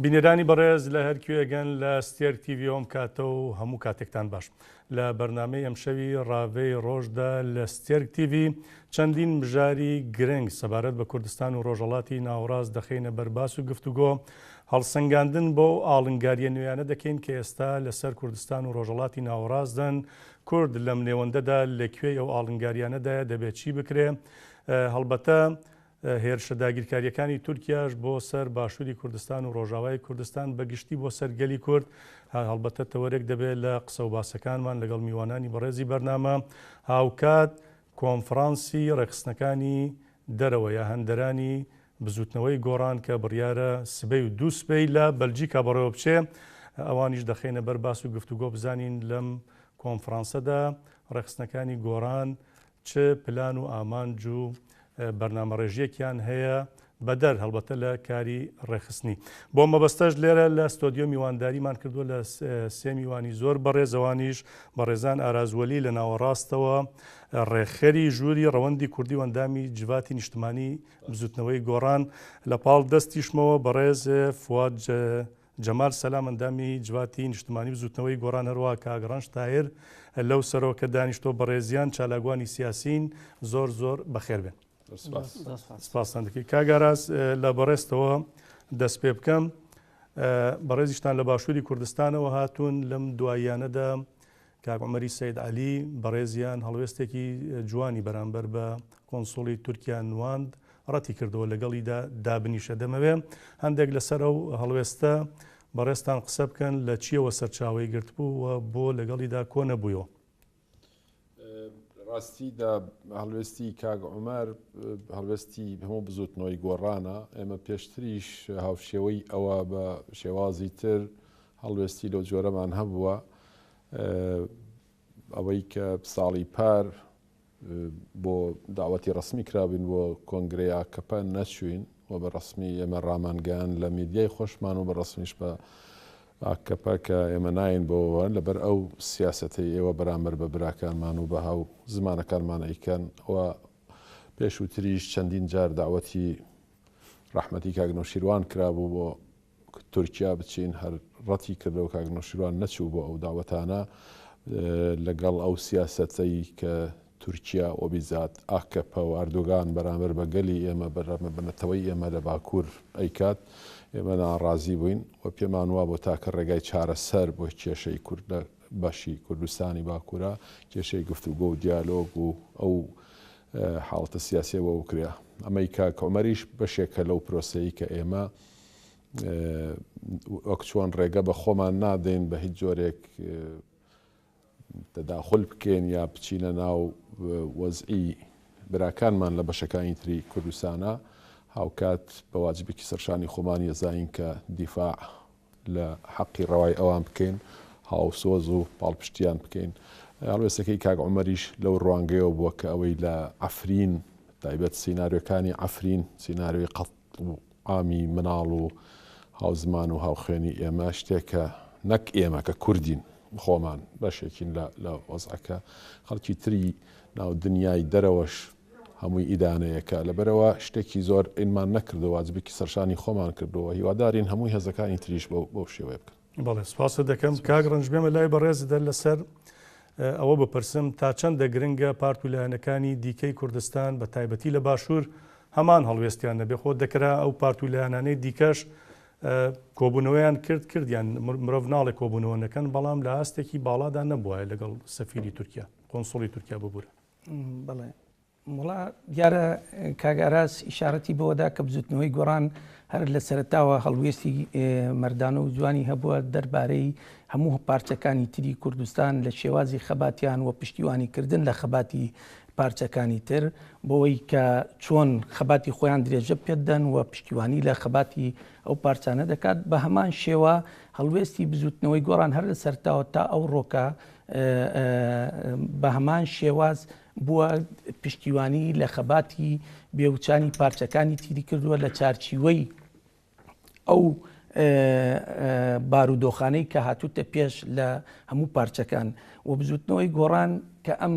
بینەرانی بەڕێز لە هەر کوێگەن لە ستێرک تیڤی ئەم کاتە و هەموو کاتێکتان باش. لە بەرنامەی ئەمشەوی ڕاڤەی ڕۆژدا لە ستێرک تیڤی چەندین مژاری گرنگ سەبارەت بە کوردستان و ڕۆژهەڵاتی ناوەڕاست دەخەینە بەر باس و گفتوگۆ، هەڵسەنگاندن بۆ ئەو ئاڵنگارییە نوێیانە دەکەین کە ئێستا لەسەر کوردستان و ڕۆژهەڵاتی ناوەڕاستدن، کورد لەم نێوەندەدا لە کوێی ئەو ئاڵنگارییانەدایە، دەبێت چی بکرێ؟ هەڵبەتە هێرشە داگیرکارییەکانی تورکیاش بۆ سەر باشووری کوردستان و ڕۆژاوای کوردستان بە گشتی بۆ سەر گەلی کورد هەڵبەتە تەوەرێک دەبێت لە قسە و باسەکانمان لەگەڵ میوانانی بەڕێزی بەرنامە. هاوکات کۆنفرانسی ڕێکخستنەکانی دەرەوە یا هەندەرانی بزووتنەوەی گۆڕان کە بڕیارە سبەی و دووسبەی لە بەلجیکا بەڕێوە بچێ، ئەوانیش دەخەینە بەر باس و گفتوگۆ بزانین لەم کۆنفرانسەدا ڕێکخستنەکانی گۆڕان چ پلان و ئامانج و بەرنامەڕێژییەکیان هەیە بەدەر هەڵبەتە لە کاری ڕێکخستنی. بۆ مەبەستەش لێرە لە ستۆدیۆ میوانداریمان کردووە لە سێ میوانی زۆر بەڕێز ئەوانیش بەڕێزان ئاراز وەلی لە ناوەڕاستەوە ڕێکخەری ژووری ڕەوەندی کوردی و ئەندامی جڤاتی نیشتمانی بزوتنەوەی گۆڕان لە پاڵ دەستیشمەوە بەڕێز فواد جەمال سەلام ئەندامی جڤاتی نیشتمانی بزوتنەوەی گۆڕان هەروەها کاک ڕەنج تاهیر لەو سەرەوە کە دانیشتووە بەڕێزیان چالاکوانی سیاسین زۆر زۆر بەخێر بێن. سپاستان دەکەی کاک ئاراس لە بەڕێزتەوە دەست پێ بکەم بەڕێزیشتان لە باشووری کوردستانەوە هاتوون لەم دواییانەدا کاک عومەری سەید عەلی بەڕێزیان هەڵوێستێکی جوانی بەرامبەر بە کۆنسوڵی تورکیا نواند، ڕەتی کردەوە لەگەڵیدا دابنیشە. دەمەوێ هەندێک لەسەر ئەو هەڵوێستە بەڕێزتان قسە بکەن، لە چییەوە سەرچاوەی گرتبوو و بۆ لەگەڵیدا کۆ نەبوویەوە؟ ڕاستیدا هەڵوێستی کاک عومەر هەڵوێستی هەموو بزووتنەوەی گۆڕانە. ئێمە پێشتریش هاوشێوەی ئەوە بە شێوازی تر هەڵوێستی لەو جۆرەمان هەبووە. ئەوەی کە ساڵی پار بۆ داوەتی ڕەسمی کرابووین بۆ کۆنگرەی ئاکەپە نەچووین و بە ڕەسمی ئێمە ڕامانگەیان لە میدیای خۆشمان و بە ڕەسمیش بە ئاکەپە کە ئێمە ناین بۆەوە لەبەر ئەو سیاسەتەی ئێوە بەرامبەر بە براکانمان و بە هاو زمانەکانمان ئەیکەن و پێشووتریش چەندین جار داوەتی ڕەحمەتی کاک نەوشیروان کرابوو بۆ تورکیا بچین هەر ڕەتی کردەوە کاک نەوشیروان نەچوو بۆ ئەو داوەتانە لەگەڵ ئەو سیاسەتەی کە تورکیا وبیزات ئاکەپە و ئەردۆگان بەرامبەر بە گەلی ئێمە بەرامبەر بە نەتەوەی ئێمە لە باکوور ئەیکات ئێمە ناڕازی بووین و پێمان وا بۆ تاکە ڕێگای چارەسەر بۆ کێشەی کورد لە بەشی کوردستانی باکوورە کێشەی گفتوگۆ و دیالۆگ و ئەو حاڵەتە سیاسیە بۆ بکرێ ئەمەی کاک عومەریش بەشێکە لەو پرۆسەی کە ئێمە وەک چۆن ڕێگە بە خۆمان نادەین بە هیچ جۆرێک تەداخل بکەین یا بچینە ناو وەزعی براکانمان لە بەشەکانی تری کوردستانە هاوکات بە واجبێکی سەرشانی خۆمان یەزانین کە دیفاع لە حەقی ڕەوای ئەوان بکەین، هاوسۆز و پاڵپشتیان بکەین. هەڵوێستەکەی کاک عومەریش لەو ڕوانگەیەوە بووە کە ئەوەی لە عەفرین، تایبەت سیناریۆکانی عەفرین، سیناریۆی قەتڵ و عامی مناڵ و هاوزمان و هاوخوێنی ئێمە شتێکە نەک ئێمە کە کوردین خۆمان بەشێکین لە وەزعەکە، خەڵکی تری ناو دنیای دەرەوەش هەمووی ئیدانەیەکە لەبەرئەوە شتێکی زۆر ئینمان نەکردووە واجبێکی سەرشانی خۆمان کردووە هیوادارین هەمووی هێزەکانی تریش بەو شێوەیە بکەن. بەڵێ سپاست دەکەم کاک ڕەنج بێمە لای بەڕێزت هەر لەسەر ئەوە بپرسم تا چەندە گرنگە پارت و لایەنەکانی دیکەی کوردستان بە تایبەتی لە باشوور هەمان هەڵوێستیان نەبێ خۆ دەکرا ئەو پارت و لایەنانەی دیکەش کۆبوونەوەیان کرد کردیان مرۆڤ ناڵێ کۆبوونەوە نەکەن بەڵام لە ئاستێکی باڵادا نەبوایە لەگەڵ سەفیری تورکیا قۆنسوڵی تورکیا ببورە. بەڵێ وڵا دیارە کاک ئاراس ئیشارەتی بەوەدا کە بزوتنەوەی گۆڕان هەر لە سەرەتاوە هەڵوێستی مەردانە و جوانی هەبووە دەربارەی هەموو پارچەکانی تری کوردستان لە شێوازی خەباتیان و پشتیوانی کردن لە خەباتی پارچەکانی تر بۆی کە چۆن خەباتی خۆیان درێژە پێدەن و پشتیوانی لە خەباتی ئەو پارچانە دەکات بە هەمان شێوە هەڵوێستی بزوتنەوەی گۆڕان هەر لە سەرتاوە تا ئەو ڕۆکە بە هەمان شێواز بووە پشتیوانی لە خەباتی بێوچانی پارچەکانی تیری کردووە لە چارچیوەی ئەو بارودۆخانەی کە هاتوتە پێش لە هەموو پارچەکان و بزوتنەوەی گۆڕان کە ئەم.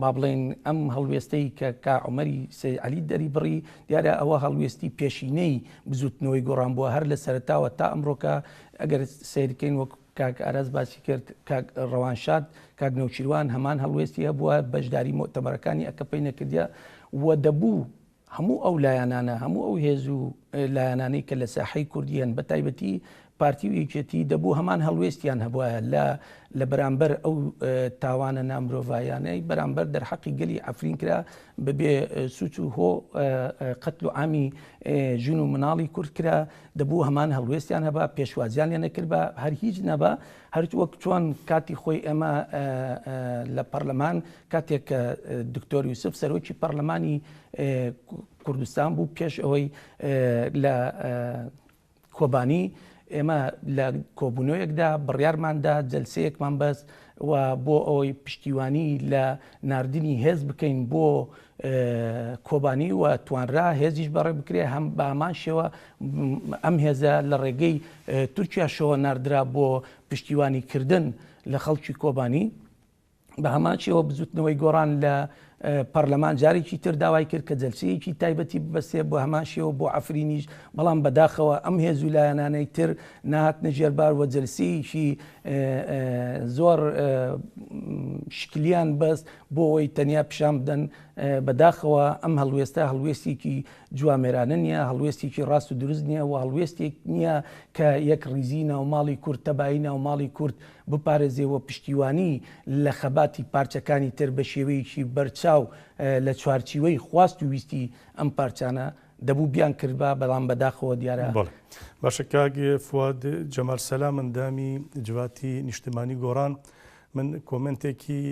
با بڵێین ئەم هەڵوێستەی کە کا عومەری سەید عەلی دەریبڕی، دیارە ئەوە هەڵوێستی پێشینەی بزووتنەوەی گۆڕان بووە هەر لە سەرەتاوە تا ئەمڕۆکە، ئەگەر سەیر بکەین وەک کاک ئاراس باسی کرد، کاک ڕەوانشاد، کاک نەوشیروان هەمان هەڵوێستی هەبووە، بەشداری موئتەمەرەکانی ئەکەپەی نەکردیە و دەبوو هەموو ئەو لایەنانە، هەموو ئەو هێز و لایەنانەی کە لە ساحەی کوردی هەن، بە تایبەتی پارتی و یەکێتی، دەبوو هەمان هەڵوێستیان هەبوایە لە لە بەرامبەر ئەو تاوانە نامرۆڤایانەی بەرامبەر دەرحەقی گەلی عەفرین کرا، بە بێ سوچ و هۆ قەتل و عامی ژن و مناڵی کورد کرا، دەبوو هەمان هەڵوێستیان هەبا، پێشوازیان لێ نەکردبا، هەر هیچ نەبا، هەر وەک چۆن کاتی خۆی ئێمە لە پەرلەمان کاتێک کە دکتۆر یوسف سەرۆکی پەرلەمانی کوردستان بوو پێش ئەوەی لە کۆبانی ئێمە لە کۆبوونەوەیەکدا بڕیارماندا جەلسەیەکمان بەست و بۆ ئەوەی پشتیوانی لە ناردنی هێز بکەین بۆ کۆبانی و توانرا هێزیش بەڕێ بکرێ هەم بە هەمان شێوە ئەم هێزە لە ڕێگەی تورکیاشەوە ناردرا بۆ پشتیوانی کردن لە خەڵکی کۆبانی. بە هەمان شێوە بزوتنەوەی گۆڕان لە پەرلەمان جارێکی تر داوای کرد کە جەلسەیەکی تایبەتی ببەستێ بۆ هەمان شێوە بۆ عەفرینیش، بەڵام بەداخەوە ئەم هێز و لایەنانەی تر نەهاتنە ژێربار و جەلسەیەکی زۆر شکلیان بەست بۆ ئەوەی تەنیا پیشان بدەن. بەداخەوە ئەم هەڵوێستە هەڵوێستێکی جوامێرانە نییە، هەڵوێستێکی ڕاست و دروست نییە و هەڵوێستێک نییە کە یەکڕیزی ناوماڵی کورد، تەبایی ناوماڵی کورد بپارێزێ و پشتیوانی لە خەباتی پارچەکانی تر بە شێوەیەکی بەرچاو لە چوارچیوەی خواست و ویستی ئەم پارچانە دەبوو بیانکردبا، بەڵام بەداخەوە دیارە. بەڵێ باشە کاک فواد جەمال سەلام ئەندامی جڤاتی نیشتمانی گۆڕان من کۆمێنتێکی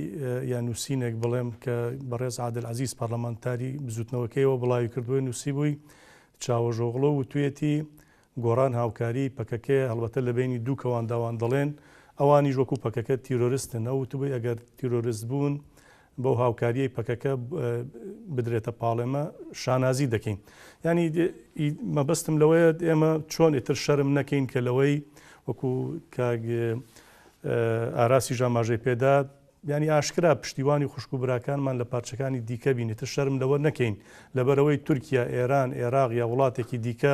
یا نووسینێک بڵێم کە بەڕێز عادل عەزیز پەڕلەمانتاری بزوتنەوەکەیەوە بڵاوی کردبووی نووسیبووی چاوەشئۆغڵۆ وتویەتی گۆڕان هاوکاری پەکەکەیە هەڵبەتە لە بەینی دوو کەواندا وان دەڵێن ئەوانیش وەکو پەکەکە تیرۆرستن ئەو وتبووی ئەگەر تیرۆرست بوون بەو هاوکاریەی پەکەکە بدرێتە پاڵێمە شانازی دەکەین یانی مەبەستم لەوەیە ئێمە چۆن ئیتر شەرم نەکەین کە لەوەی وەکو کاک ئاراسیش ئاماژەی پێدا یانی ئاشکرا پشتیوانی خوشک و براکانمان لە پارچەکانی دیکە بین، ئیتر شەرم لەوە نەکەین لەبەرئەوەی تورکیا، ئێران، ئێراق یا وڵاتێکی دیکە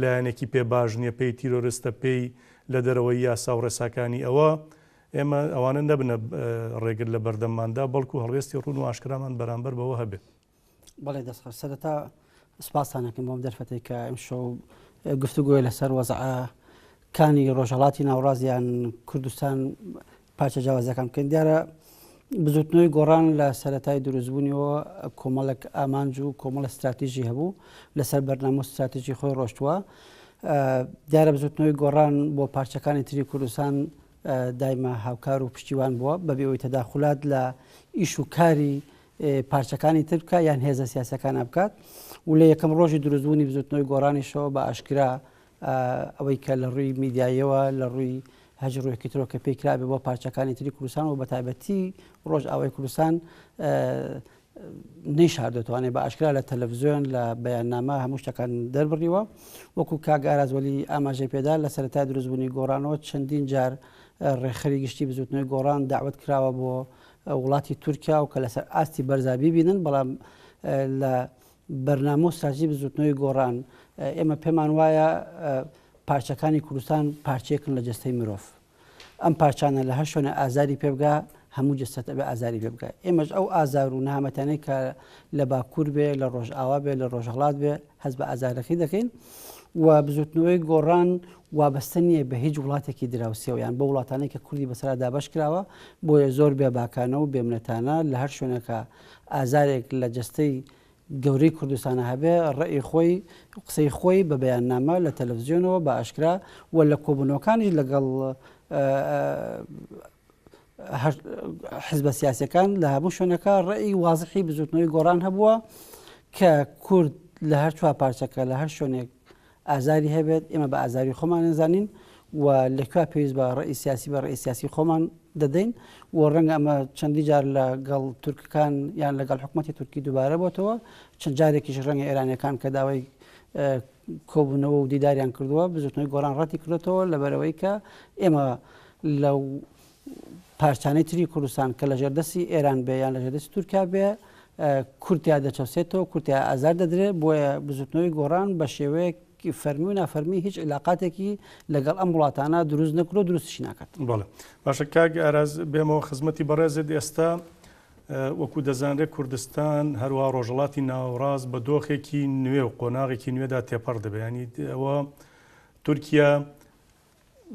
لایەنێکی پێ باش نیە، پێی تیرۆرستە، پێی لە دەرەوەی یاسا و ڕێساکانی ئەوە، ئێمە ئەوانە نەبنە ڕێگر لە بەردەمماندا، بەڵکو هەڵوێستی ڕوون و ئاشکرامان بەرامبەر بەوە هەبێ. بەڵێ دەست خۆش سەرەتا سپاستان ئەکەم بۆم دەرفەتێک کە ئەمشەو گفتوگۆی لەسەر وەزعە کانی ڕۆژهڵاتی ناوڕاست یان کوردستان پارچە جیاوازەکان بکەین دیارە بزوتنەوەی گۆڕان لە سەتای دروستبوونیەوە کۆمەڵک ئامانج و کۆمەڵە استراتیژی هەبوو لەسەر بەرنامە و استراتیژی خۆی ڕۆشتووە دیارە بزوتنەوەی گۆڕان بۆ پارچەکانی تری کوردستان دایمە هاوکار و پشتیوان بووە بەبێ ئەوی تەداخلات لە ئیش و کاری پارچەکانی تر بکات یان هێزە سیاسەکانە بکات و لە یەکەم ڕۆژی دروستبوونی بزوتنەوەی گۆڕانیشەوە بە ئاشکرا ئەوەی کە لە ڕووی میدیاییەوە لە ڕووی هەج ڕوویەکی ترۆ کە پێی کرابێ بۆ پارچەکانی تری کوردستان و بە تایبەتی ڕۆژ ئاوای کوردستان نەیشاردێتوانێ بە ئاشکرا لە تەلەڤزیۆن لە بەیاننامە هەموو شتەکان دەربڕیوە وەکو کاک ئاراز وەلی ئاماژەی پێدا لە سەرەتای دروستبوونی گۆڕانەوە چەندین جار ڕێکخەری گشتی بزوتنەوەی گۆڕان داوت کراوە بۆ وڵاتی تورکیا و کە لەسەر ئاستی بەرزا بیبینن، بەڵام لە بەرنامە و ستراتیژی بزوتنەوەی گۆڕان ئێمە پێمان وایە پارچەکانی کوردستان پارچەیەکن لە جەستەی مرۆڤ. ئەم پارچانە لە هەر شوێنە ئازاری پێ بگا هەموو جەستەت ئەبێ ئازاری پێ بگا. ئێمەش ئەو ئازار و نەهامەتانەی کە لە باکوور بێ، لە ڕۆژئاوا بێ، لە ڕۆژهەڵات بێ هەست بە ئازارەکەی دەکەین و بزوتنەوەی گۆڕان وابەستە نییە بە هیچ وڵاتێکی دراوسێوە یان بەو وڵاتانەی کە کوردی بەسەرا دابەش کراوە، بۆیە زۆر بێباکانە و بێمنەتانە لە هەر شوێنێکا ئازارێک لە جەستەی گەورەی کوردستانا هەبێ ڕەئی خۆی قسەی خۆی بە بەیاننامە لە تەلەفزیۆنەوە بە ئاشکرا و لە کۆبوونەوەکانیش لەگەڵ حزبە سیاسەکان لە هەموو شوێنەکە ڕێی وازحی بزوتنەوەی گۆڕان هەبووە کە کورد لە هەر چوار پارچەکە لە هەر شوێنێک ئازاری هەبێت ئێمە بە ئازاری خۆمان نزانین و لەکوێ پێویست بە ڕێی سیاسی بە ڕێی سیاسی خۆمان دەدەین و ڕەنگە ئەمە چەندی جار لەگەڵ تورکەکان یان لەگەڵ حکوومەتی تورکی دووبارە بۆتەوە چەند جارێکیش ڕەنگە ئێرانەکان کە داوای کۆبوونەوە و دیداریان کردووە بزوتنەوەی گۆڕان ڕەتی کردێتەوە لەبەرەوەی کە ئێمە لەو. پارچانەی تری کوردستان کە لەژێر دەستی ئێران بێ یان لەژێر دەستی تورکیا بێ کورد تیا دەچەوسێتەوە، کورد تیا ئازار دەدرێ، بۆیە بزوتنەوەی گۆڕان بە شێوەیەکی فەرمی و نافەرمی هیچ عیلاقاتێکی لەگەڵ ئەم وڵاتانە دروست نەکردوە و دروستیشی ناکات. بەڵێ باشە کاک ئاراز بێمەوە خزمەتی بەڕێزت ئێستا وەکو دەزانرێت کوردستان هەروە ڕۆژهەڵاتی ناوەڕاست بە دۆخێکی نوێ و قۆناغێکی نوێدا تێپەڕ دەبێت ینی ئەوە تورکیا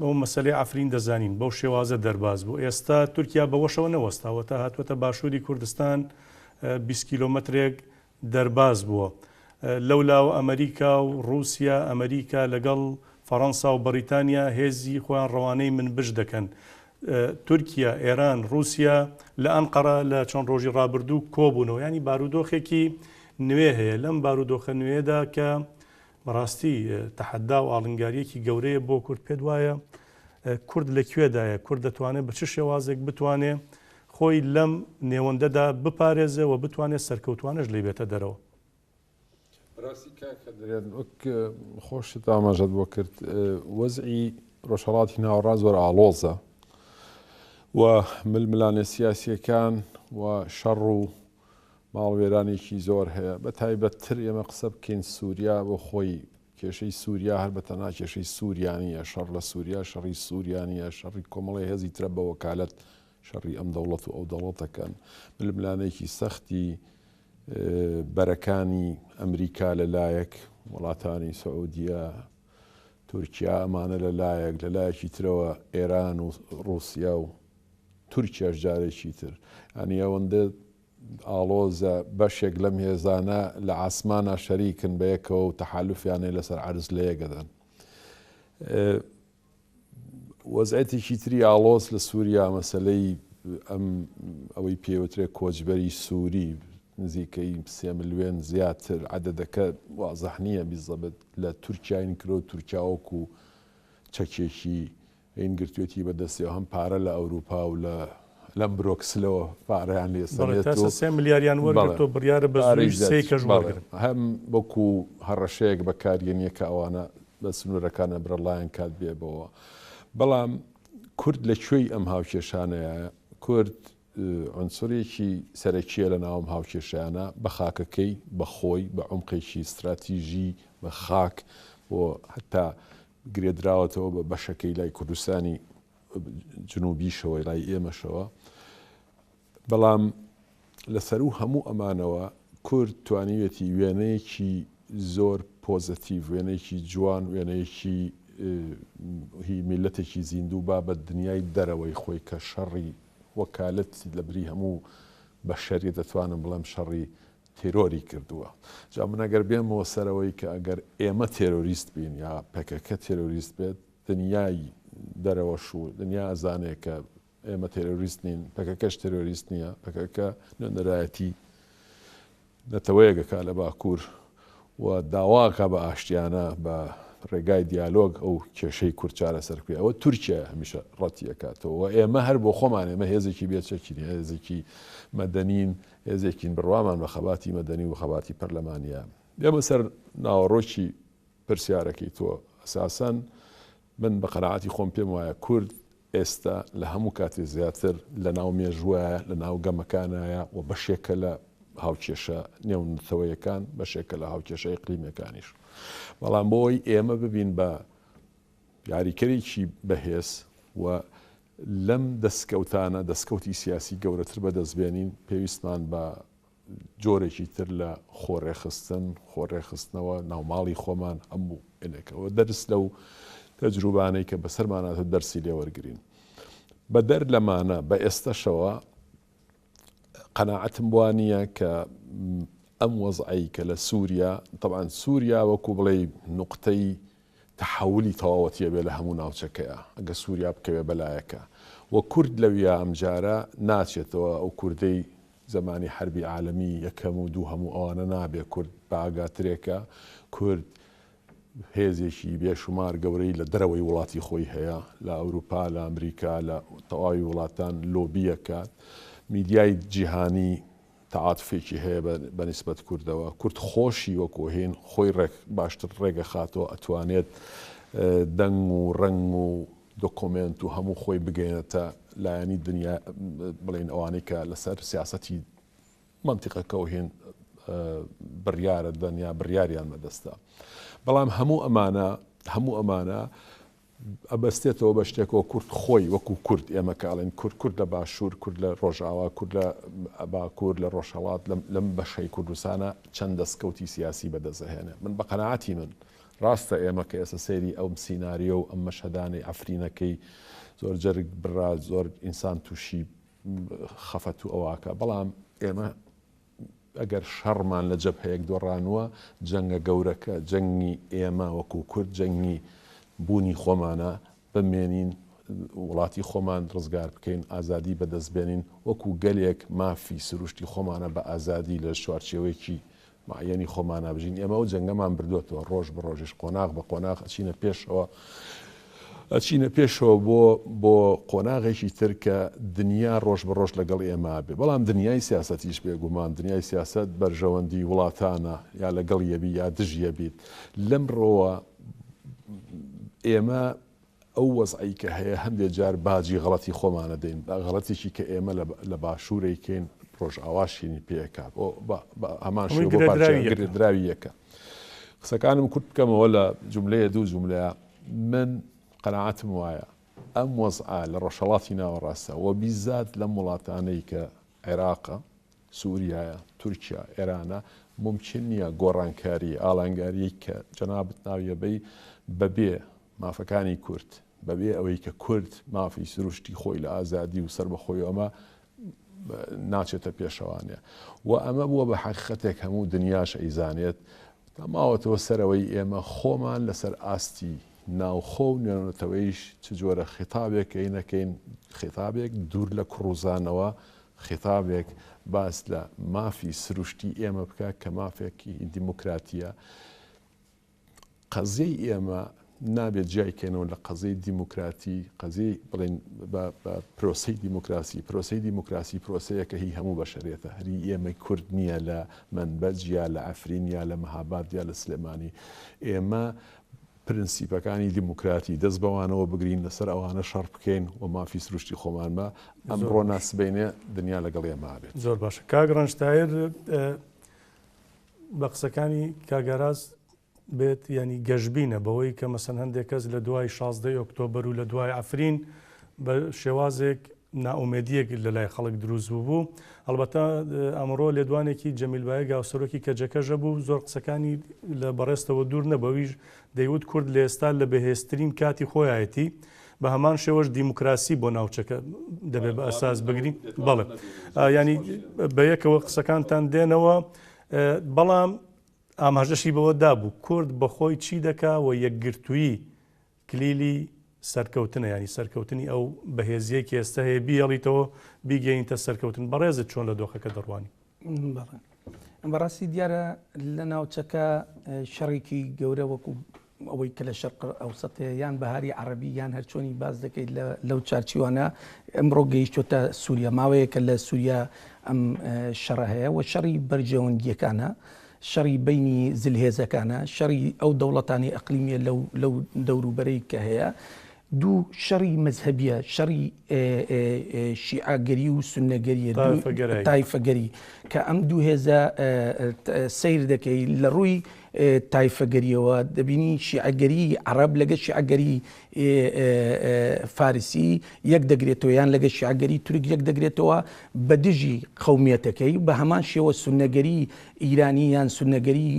ئەو مەسەلەی عەفرین دەزانین بەو شێوازە دەرباز بوو، ئێستا تورکیا بەوەشەوە نەوەستاوە تا هاتووەتە باشووری کوردستان 20 کیلۆمەترێک دەرباز بووە. لەولاوە ئەمریکا و ڕووسیا، ئەمریکا لەگەڵ فەڕەنسا و بەڕیتانیا هێزی خۆیان ڕەوانەی منبج دەکەن. تورکیا، ئێران، ڕووسیا لە ئەنقەرە لە چەند ڕۆژی ڕابردوو کۆبوونەوە. یانی بارودۆخێکی نوێ هەیە. لەم بارودۆخە نوێیەدا کە بەڕاستی تەحەدا و ئاڵنگارییەکی گەورەیە بۆ کورد، پێت وایە کورد لە کوێدایە، کورد دەتوانێت بە چ شێوازێک بتوانێ خۆی لەم نێوەندەدا بپارێزێ و بتوانێت سەرکەوتوانەش لێی بێتە دەرەوە؟ بەڕاستی کاک خدرێن وەک خۆشت ئاماژەت بۆ کرد وەزعی ڕۆژهەڵاتی ناوەڕاست زۆر ئاڵۆزە و ململانێ سیاسیەکان و شەڕ و ماڵوێرانێکی زۆر هەیە بە تایبەت تر ئێمە قسە بکەین سوریا بۆ خۆی کێشەی سوریا هەر بە تەنها کێشەی سوریا نییە شەڕ لە سوریا شەڕی سوریا نییە شەڕی کۆمەڵی هێزی ترە بە وەکالەت شەڕی ئەم دەوڵەت و ئەو دەوڵەتەکەن ململانێکی سەختی بەرەکانی ئەمریکا لە لایەک وڵاتانی سعودیە تورکیا ئەمانە لە لایەک لە لایەکی ترەوە ئێران و ڕوسیا و تورکیاش جارێکی تر یانی ئەوەندە ئاڵۆزە بەشێک لەم هێزانە لە عاسمانا شەریکن بە یەکەوە و تەحالفیان هەیە لەسەر عەرز لە یەکەدەن. وەزعێتێکی تری ئاڵۆز لە سووریا مەسەلەی ئەم ئەوەی پێوترێ کۆچبەری سووری نزیکەی سێ ملیۆن زیاتر عەدەدەکە وازح نییە بیزەبت لە تورکیاین کرۆ تورکیاوەکو چەکێکی این گرتوێتی بە دەستیەوە هەم پارە لە ئەوروپا و لە لەم برۆکسلەوە پارەیان لێ سەنێت و سێ ملیاریان وەرگرتووە بڕیارە بە زوویش سێ کەش وەرگرن. هەم وەکو هەڕەشەیەک بەکاریەنیە کە ئەوانە بە سنوورەکانە برەڵایان کات بێبەوە. بەڵام کورد لە کوێی ئەم هاوکێشانەیە؟ کورد عونسورێکی سەرەکیە لە ناو ئەم هاوکێشانە بە خاکەکەی، بە خۆی، بە عومقێکی ستراتیژی، بە خاک بۆ هەتا گرێدراوەتەوە بە بەشەکەی لای کوردستانی جنوبیشەوە لای ئێمەشەوە بەڵام لە سەروو هەموو ئەمانەوە کورد توانیویەتی وێنەیەکی زۆر پۆزەتیڤ وێنەیەکی جوان وێنەیەکی هی میلەتێکی زیندوو با بە دنیای دەرەوەی خۆی کە شەڕی وەکالەت لە بری هەموو بەشەریە دەتوانم بڵێم شەڕی تێرۆری کردووە. جا من ئەگەر بێمەوە سەر ئەوەی کە ئەگەر ئێمە تێرۆریست بین یا پەکەکە تێرۆریست بێت، دنیای دەرەوەش و دنیا ئەزانێ کە ئێمە تێرۆریست نین، پەکەکەش تێرۆریست نییە، پەکەکە نوێنەرایەتی نەتەوەیەک ئەکا لە باکوور و داوا ئەکا بە ئاشتیانە بە ڕێگای دیالۆگ ئەو کێشەی کورد چارەسەر بکرێ. ئەوە تورکیا هەمیشە ڕەتی ئەکاتەوە و ئێمە هەر بۆ خۆمان ئێمە هێزێکی بێچەکین، هێزێکی مەدەنین، هێزێکین بڕوامان بە خەباتی مەدەنی و خەباتی پەرلەمانییە. بێمە سەر ناوەڕۆکی پرسیارەکەی تۆ، ئەساسەن من بە قەناعەتی خۆم پێم وایە کورد ئێستا لە هەموو کاتێ زیاتر لە ناو مێژووایە، لە ناو گەمەکانایە و بەشێکە لە هاوکێشە نێونەتەوەیەکان، بەشێکە لە هاوکێشە ئیقلیمیەکانیش. بەڵام بۆ ئەوەی ئێمە ببین بە یاریکەرێکی بەهێز و لەم دەسکەوتانە دەسکەوتی سیاسی گەورەتر بەدەست بێنین، پێویستمان بە جۆرێکی تر لە خۆڕێکخستن، خۆڕێکخستنەوە، ناوماڵی خۆمان، هەموو ئێنێکەوە دەرس لەو تەجروبانەی کە بەسەرمان هاتوو دەرسی لێ وەرگرین. بەدەر لەمانە بە ئێستەشەوە قەناعەتم وا نییە کە ئەم وەزعەی کە لە سووریا، تەبعەن سووریا وەکوو بڵێی نوقتەی تەحەولی تەواوەتی ئەبێ لە هەموو ناوچەکەیا ئەگەر سووریا بکەوێ بەلایەکا و کورد لەویا ئەمجارە ناچێتەوە ئەو کوردەی زەمانی حەربی عالەمی یەکەم و دووهەم و ئەوانە نابێ کورد بەئاگاترێکە کورد هێزێکی بێشومار گەورەی لە دەرەوەی وڵاتی خۆی هەیە لە ئەوروپا لە ئەمریکا لە تەواوی وڵاتان لۆبیەکات میدیای جیهانی تەعاتوفێکی هەیە بە نیسبەت کوردەوە، کورد خۆشی وەکو هین خۆی ڕێک باشتر ڕێگەخاتەوە ئەتوانێت دەنگ و ڕەنگ و دۆکۆمێنت و هەموو خۆی بگەیەنێتە لایەنی دنیا بڵێین ئەوانەی کە لەسەر سیاسەتی مەنتیقەکە و هێن بڕیارە دەن یا بڕیاریان بەدەستە. بەڵام هەموو ئەمانە هەموو ئەمانە ئەبەستێتەوە بە شتێکەوە کورد خۆی وەکو کورد ئێمە کە ئەڵێن کورد کورد لە باشوور کورد لە ڕۆژاوا کورد لە باکوور لە ڕۆژهەڵات لەم بەشەی کوردستانە چەند دەستکەوتی سیاسی بەدەستەهێنێ من بە قەناعەتی من ڕاستە ئێمە کە ئێستا سەیری ئەم سیناریۆ و ئەم مەشهەدانەی عەفرینەکەی زۆر جەرگ بڕا زۆر ئینسان تووشی خەفەت و ئەواکە بەڵام ئێمە ئەگەر شەڕمان لە جەبهەیەک دۆڕانووە، جەنگە گەورەکە، جەنگی ئێمە وەکوو کورد، جەنگی بوونی خۆمانە، بمێنین، وڵاتی خۆمان ڕزگار بکەین، ئازادی بەدەست بێنین، وەکوو گەلێک مافی سروشتی خۆمانە بە ئازادی لە چوارچێوەیەکی معەیەنی خۆمانا بژین، ئێمە ئەو جەنگەمان بردووەتەوە، ڕۆژ بە ڕۆژیش قۆناغ بە قۆناغ ئەچینە پێشەوە، ئەچینە پێشەوە بۆ بۆ قۆناغێکی تر کە دنیا ڕۆژ بە ڕۆژ لەگەڵ ئێمە بێ، بەڵام دنیای سیاسەتیش بێگومان دنیای سیاسەت بەرژەوەندی وڵاتانە یا لەگەڵ یەبی یا دژ یەبیت، لەمڕۆوە ئێمە ئەو وەزعەی کە هەیە هەندێ جار باجی غەڵەتی خۆمان ئەدەین، غەڵەتێکی کە ئێمە لە باشوور ئەیکەین ڕۆژئاواش هینی پێ ئەکات بە هەمان شێوە بۆ پارچە گرێدراوی یەکە. قسەکانم کورت بکەمەوە لە جوملەیە دوو جوملەیە من قەناعەتم وایە ئەم وەزعە لە ڕۆژهەڵاتی ناوەڕاستە و بیزات لەم وڵاتانەی کە عێراقە سوریایە، تورکیا، ئێرانە، مومکین نییە گۆڕانکاری، ئالانگاریی کە جەنابت ناوی ئەبەی بەبێ مافەکانی کورد، بەبێ ئەوەی کە کورد مافی سروشتی خۆی لە ئازادی و سەربەخۆی و ئەمە ناچێتە پێشەوانێ و ئەمە بووە بە حەقیقەتێک هەموو دنیاش ئەیزانێت تا ماوەتەوە سەر ئەوەی ئێمە خۆمان لەسەر ئاستی ناوخۆ و نێونەتەوەیش چ جۆرە خیتابێک ئەینەکەین، خیتابێک دوور لە کوڕوزانەوە، خیتابێک باس لە مافی سروشتی ئێمە بکا کە مافێکی دیموکراتییە. قەزیەی ئێمە نابێت جیای کەینەوە لە قەزیەی دیموکراتی، قەزیەی بڵێین بە پرۆسەی دیموکراسی، پرۆسەی دیموکراسی پرۆسەیەکە هی هەموو بەشەریەتە، هەر هی ئێمەی کورد نییە لە مەنبەج یا لە عەفرین یا لە مەهاباد یا لە سلێمانی. ئێمە پرنسیپەکانی دیموکراتی دەست بەوانەوە بگرین، لەسەر ئەوانە شەڕ بکەین و مافی سروشتی خۆمان بە ئەمڕۆ نا سبەینێ دنیا لەگەڵ ئێمە بێت. زۆر باشە کاک ڕەنج تاهیر، بە قسەکانی کاک ئاراس بێت یانی گەشبینە بەوەی کە مەسەن هەندێک کەس لە دوای 16 ئۆکتۆبەر و لە دوای عەفرین بە شێوازێک نائومێدیەک لە لای خەڵک دروست بوو هەڵبەتە ئەمڕۆ لێدوانێکی جەمیل بایک هاوسەرۆکی کەجەکەژە بوو زۆر قسەکانی لە بەڕێزتەوە دوور نەبوو دەیوت کورد لە ئێستا لە بەهێزترین کاتی خۆیایەتی بە هەمان شێوەش دیموکراسی بۆ ناوچەکە دەبێت بە ئەساس بگرین بەڵێ ینی بە یەکەوە قسەکانتان دێنەوە بەڵام ئاماژەشی بەوە دابوو کورد بەخۆی چی دەکا و یەکگرتوویی کلیلی سەرکەوتنە ینی سەرکەوتنی ئەو بەهێزیەی کە ئێستا هەیە بیهێڵیتەوە بیگەینتە سەرکەوتن بەڕێزت چۆن لە دۆخەکە دەڕوانی؟ بەڵێ بەڕاستی دیارە لە ناوچەکە شەڕێکی گەورە وەکو ئەوەی کە لە شەرق ئەوسەت هەیە یان بەهاری عەڕەبی یان هەرچۆنی باس دەکەیت لەو چارچیوانە ئەمڕۆ گەیشتۆتە سووریا ماوەیەکە لە سووریا ئەم شەڕە هەیە و شەڕی بەرژەوەندیەکانە شەڕی بینی زلهێزەکانە شەڕی ئەو دەوڵەتانی ئەقلیمیە لەو لەو دەوروبەرەی کە هەیە دوو شەڕی مەزهەبیە شەڕی شیعەگەری و سوننەگەریە تایفەگەری کە ئەم دوو هێزە سەیر دەکەی لە ڕووی تایفەگەریەوە دەبینی شیعەگەری عەڕەب لەگە شیعەگەری فارسی یەک دەگرێتەوە یان لەگە شیعەگەری تورک یەک دەگرێتەوە بە دژی قەومیەتەکەی بە هەمان شێوە سوننەگەری ئیرانی یان سوننەگەری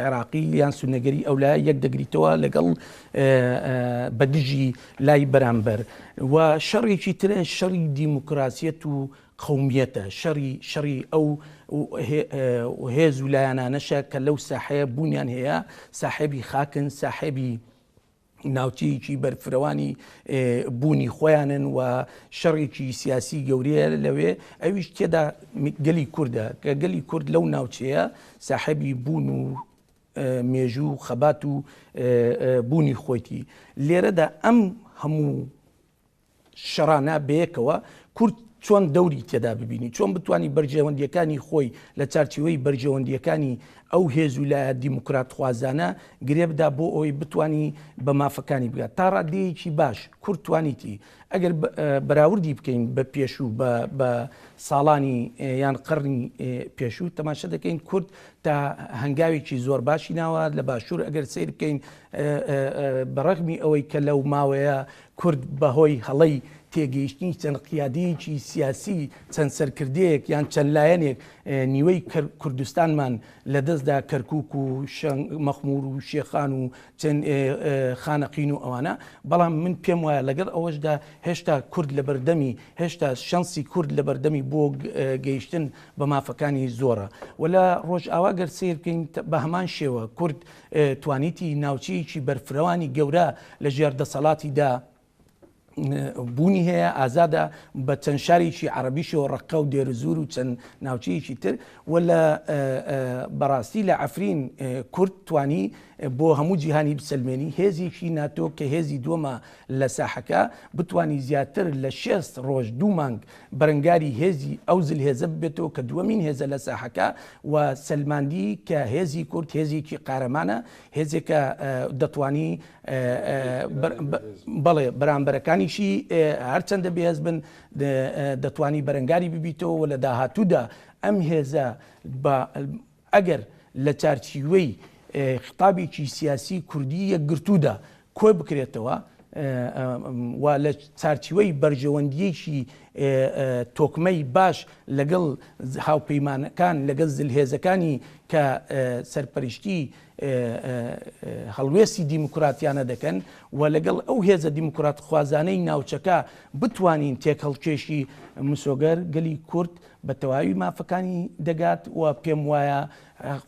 عێراقی یان سوننەگەری ئەولایە یەک دەگریتەوە لەگەڵ بە دژی لای بەرامبەر و شەڕێکی ترە شەڕی دیموکراسیەت و قەومیەتە شەڕی شەڕی ئەو هێز و لایەنانەشە کە لەو ساحەیە بوونیان هەیە ساحێبی خاکن ساحێبی ناوچەیەکی بەرفرەوانی بوونی خۆیانن و شەڕێکی سیاسی گەورەیە لەوێ ئەویش تێدا گەلی کوردە کە گەلی کورد لەو ناوچەیە ساحێبی بوون و مێژوو و خەبات و بوونی خۆیتی لێرەدا ئەم هەموو شەڕانە بەیەکەوە کورد. چۆن دەوری تێدا ببینی، چۆن بتوانی بەرژەوەندییەکانی خۆی لە چارچێوەی بەرژەوەندییەکانی ئەو هێز و لایە دیموکراتخوازانە گرێ بدا بۆ ئەوەی بتوانی بە مافەکانی بگات. تا ڕاددەیەکی باش کورد توانیتی ئەگەر بەراوردی بکەین بە پێشوو بە بە ساڵانی یان قەرنی پێشوو تەماشا دەکەین کورد تا هەنگاوێکی زۆر باشی ناوە لە باشوور ئەگەر سەیر بکەین بە ڕەغمی ئەوەی کە لەو ماوەیە کورد بەهۆی هەڵەی تێگەیشتنی چەند قیادەیەکی سیاسی، چەند سەرکردەیەک یان چەند لایەنێک نیوەی کوردستانمان لەدەستدا، کەرکوک و مەخمور و شێخان و چەند خانەقین و ئەوانە، بەڵام من پێم وایە لەگەڵ ئەوەشدا هێشتا کورد لەبەردەمی، هێشتا شەنسی کورد لەبەردەمی بۆ گەیشتن بە مافەکانی زۆرە و لە ڕۆژئاوا گەر سەیر بکەین بە هەمان شێوە کورد توانیتی ناوچەیەکی بەرفرەوانی گەورە لە ژێر دەسەڵاتیدا بوونی هەیە ئازادە بە چەند شارێکی عەرەبیشەوە ڕەققە و دێرزور و چەند ناوچەیەکی تر و لە بەڕاستی لە عەفرین کورد توانی بۆ هەموو جیهانی بسەلمێنی هێزێکی ناتۆ کە هێزی دووەمە لە ساحەکە بتانی زیاتر لە 6 ڕۆژ دوو مانگ بەرەنگاری هێزی ئەو زلهێزە ببێتەوە کە دووەمین هێزە لە ساحەکە و سەلماندی کە هێزی کورد هێزێکی قارەمانە هێزێکە دەتوانی بەڵێ بەرامبەرەکانیشی هەرچەندە بێهێز بن دەتوانی بەرەنگاری ببیتەوە و لە داهاتوودا ئەم هێزە بە ئەگەر لە چارچیوەی خیتابێکی سیاسی کوردی یەکگرتوودا کۆی بکرێتەوە و لە چارچیوەی بەرژەوەندیەکی تۆکمەی باش لەگەڵ هاوپەیمانەکان لەگەڵ زلهێزەکانی کە سەرپەرشتی هەڵوێستی دیموکراتیانە دەکەن و لەگەڵ ئەو هێزە دیموکراتخوازانەی ناوچەکە بتوانین تێکهەڵکێشی مسۆگەر گەلی کورد بە تەواوی مافەکانی دەگات و پێم وایە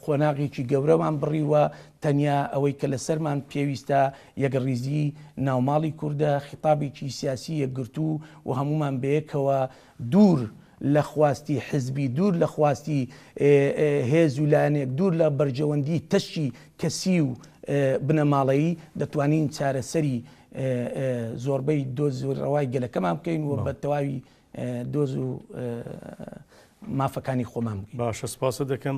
قۆناغێکی گەورەمان بڕیوە تەنیا ئەوەی کە لەسەرمان پێویستە یەکڕیزی ناوماڵی کوردە خیتابێکی سیاسی یەکگرتوو و هەموومان بەیەکەوە دوور لە خواستی حزبی، دوور لە خواستی هێز و لایەنێک، دوور لە بەرژەوەندی تەشی کەسی و بنەماڵەیی، دەتوانین چارەسەری زۆربەی دۆز و ڕەوای گەلەکەمان بکەین و بە تەواوی دۆز و مافەکانی خۆمان بگەین. باشە سپاست دەکەم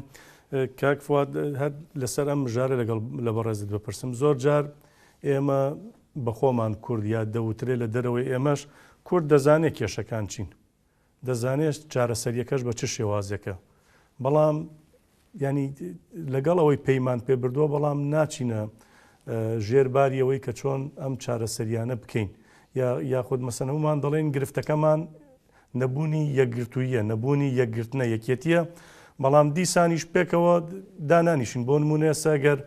کاک فواد هەر لەسەر ئەم مژارە لەگەڵ لە بەڕێزت بپرسم زۆر جار ئێمە بەخۆمان کورد یا دەوترێ لە دەرەوەی ئێمەش کورد دەزانێ کێشەکان چین دەزانێ چارەسەریەکەش بە چ شێوازێکە بەڵام ینی لەگەڵ ئەوەی پەیمان پێ بردووە بەڵام ناچینە ژێر باری ئەوەی کە چۆن ئەم چارەسەریانە بکەین یا یاخود مەسەن هەمومان دەڵێن گرفتەکەمان نەبوونی یەکگرتوویە نەبوونی یەکگرتنە یەکێتیە بەڵام دیسانیش پێکەوە دانانیشین بۆ نمونە ئێستا گەر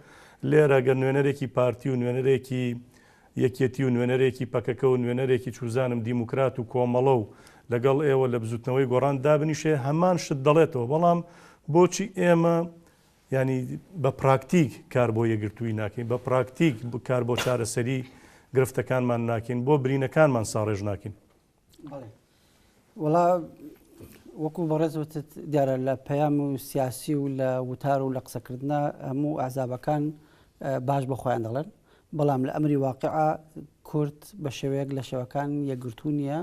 لێرە گەر نوێنەرێکی پارتی و نوێنەرێکی یەکێتی و نوێنەرێکی پەکەکە و نوێنەرێکی چوزانم دیموکرات و کۆمەڵە و لەگەڵ ئێوە لە بزوتنەوەی گۆڕان دابنیشێ هەمان شت دەڵێتەوە بەڵام بۆچی ئێمە یانی بە پراکتیک کار بۆ یەکگرتوویی ناکەین بە پراکتیک کار بۆ چارەسەری گرفتەکانمان ناکەین بۆ برینەکانمان ساڕێژ ناکەین؟ بەڵێ وەڵا وەکو بەڕێز وتت دیارە لە پەیام و سیاسی و لە وتار و لە قسەکردە هەموو ئەحزابەکان باش بە خۆیان دەڵێن بەڵام لە ئەمری واقعا کورد بە شێوەیەک لە شێوەکان یەکگرتوو نییە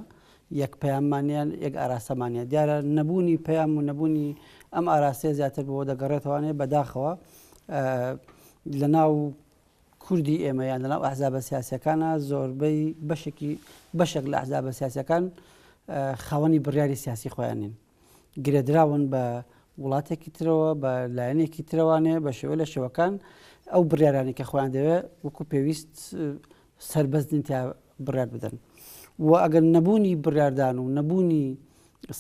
یەک پەیاممانیان یەک ئاراستەمانە دیارە نەبوونی پەیام و نەبوونی ئەم ئاراستەیە زیاتر بۆ دەگەڕێتەوانێ بەداخەوە لە ناو کوردی ئێمە یان لەناو ئەحزابە سیاسیەکانە زۆربەی بەشێکی بەشێک لە ئەحزابە سیاسیەکان خاوەنی بڕیاری سیاسی خۆیان نین گرێدراون بە وڵاتێکی ترەوە بە لایەنێکی ترەوانێ بە شێوە لە شێوەکان ئەو بڕیارانی کە خۆیان دەوێت وەکو پێویست سربەست نین تا بڕیار بدەن و ئەگەر نەبوونی بڕاردان و نەبوونی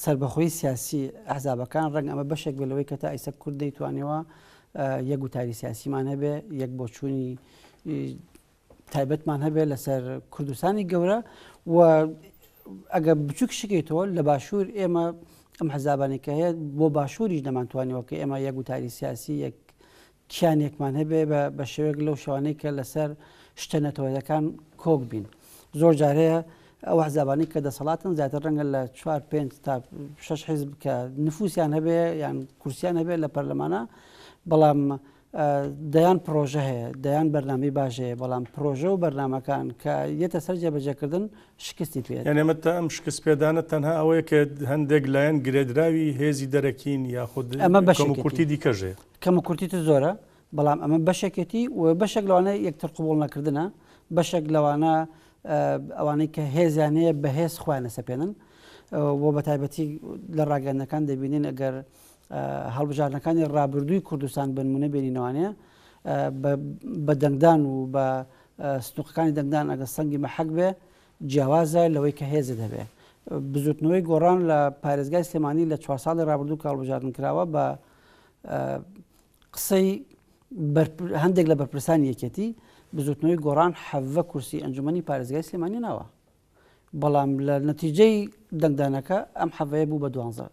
سەربەخۆی سیاسی ئەحزابەکان ڕەنگە ئەمە بەشێک بێت لەوەی کە تا ئیستا کورد نەیتوانیوە یەک گوتاری سیاسیمان هەبێ یەک بۆچوونی تایبەتمان هەبێ لەسەر کوردستانی گەورە و ئەگەر بچووک شکیتەوە لە باشوور ئێمە ئەم حەزابانی کە هەیە بۆ باشووریش نەمانتوانیوە کە ئێمە یەک گوتاری سیاسی یەک کیانێکمان هەبێ بە شێوەیەک لەو شێوانەی کە لەسەر شتە نەتەوەیەکان کۆک بین. زۆر جار هەیە ئەو ئەحزابانەی کە دەسەڵاتن زیاتر ڕەنگە لە چوار پێنج تا شەش حیزب کە نفوسیان هەبێ یان کورسیان هەبێ لە پەرلەمانە بەڵام دەیان پرۆژە هەیە، دەیان بەرنامەی باش هەیە، بەڵام پرۆژە و بەرنامەکان کە یەتە سەر جێبەجێکردن شکستی پێ. یانی ئەمە تا ئەم شکست پێدانە تەنها ئەوەیە کە هەندێک لایەن گرێدراوی هێزی دەرەکین یاخود ئەمە کەموکورتی بەشێکێتی. دیکەش هەیە؟ کەموکورتی تر زۆرە، بەڵام ئەمە بەشێکێتی و بەشێک لەوانە یەکتر قبوڵ نەکردنە، بەشێک لەوانە ئەوانەی کە هێزیان هەیە بە هێز خۆیان ئەسەپێنن و بە تایبەتی لە ڕاگەیاندنەکان دەبینین ئەگەر هەڵبژاردنەکانی ڕابردووی کوردستان بنمونە بێنینەوانێ بە دەنگدان و بە سنوقەکانی دەنگدان ئەگە سەنگی مەحەک بێ جیاوازە لەوەی کە هێزت هەبێ. بزوتنەوەی گۆڕان لە پارێزگای سلێمانی لە چوار ساڵی ڕابردوو کە هەڵبژاردن کراوە بە قسەی هەندێک لە بەرپرسانی یەکێتی بزوتنەوەی گۆڕان حەڤە کورسی ئەنجومەنی پارێزگای سلێمانی ناوە بەڵام لە نەتیجەی دەنگدانەکە ئەم حەڤەیە بوو بە دوانزە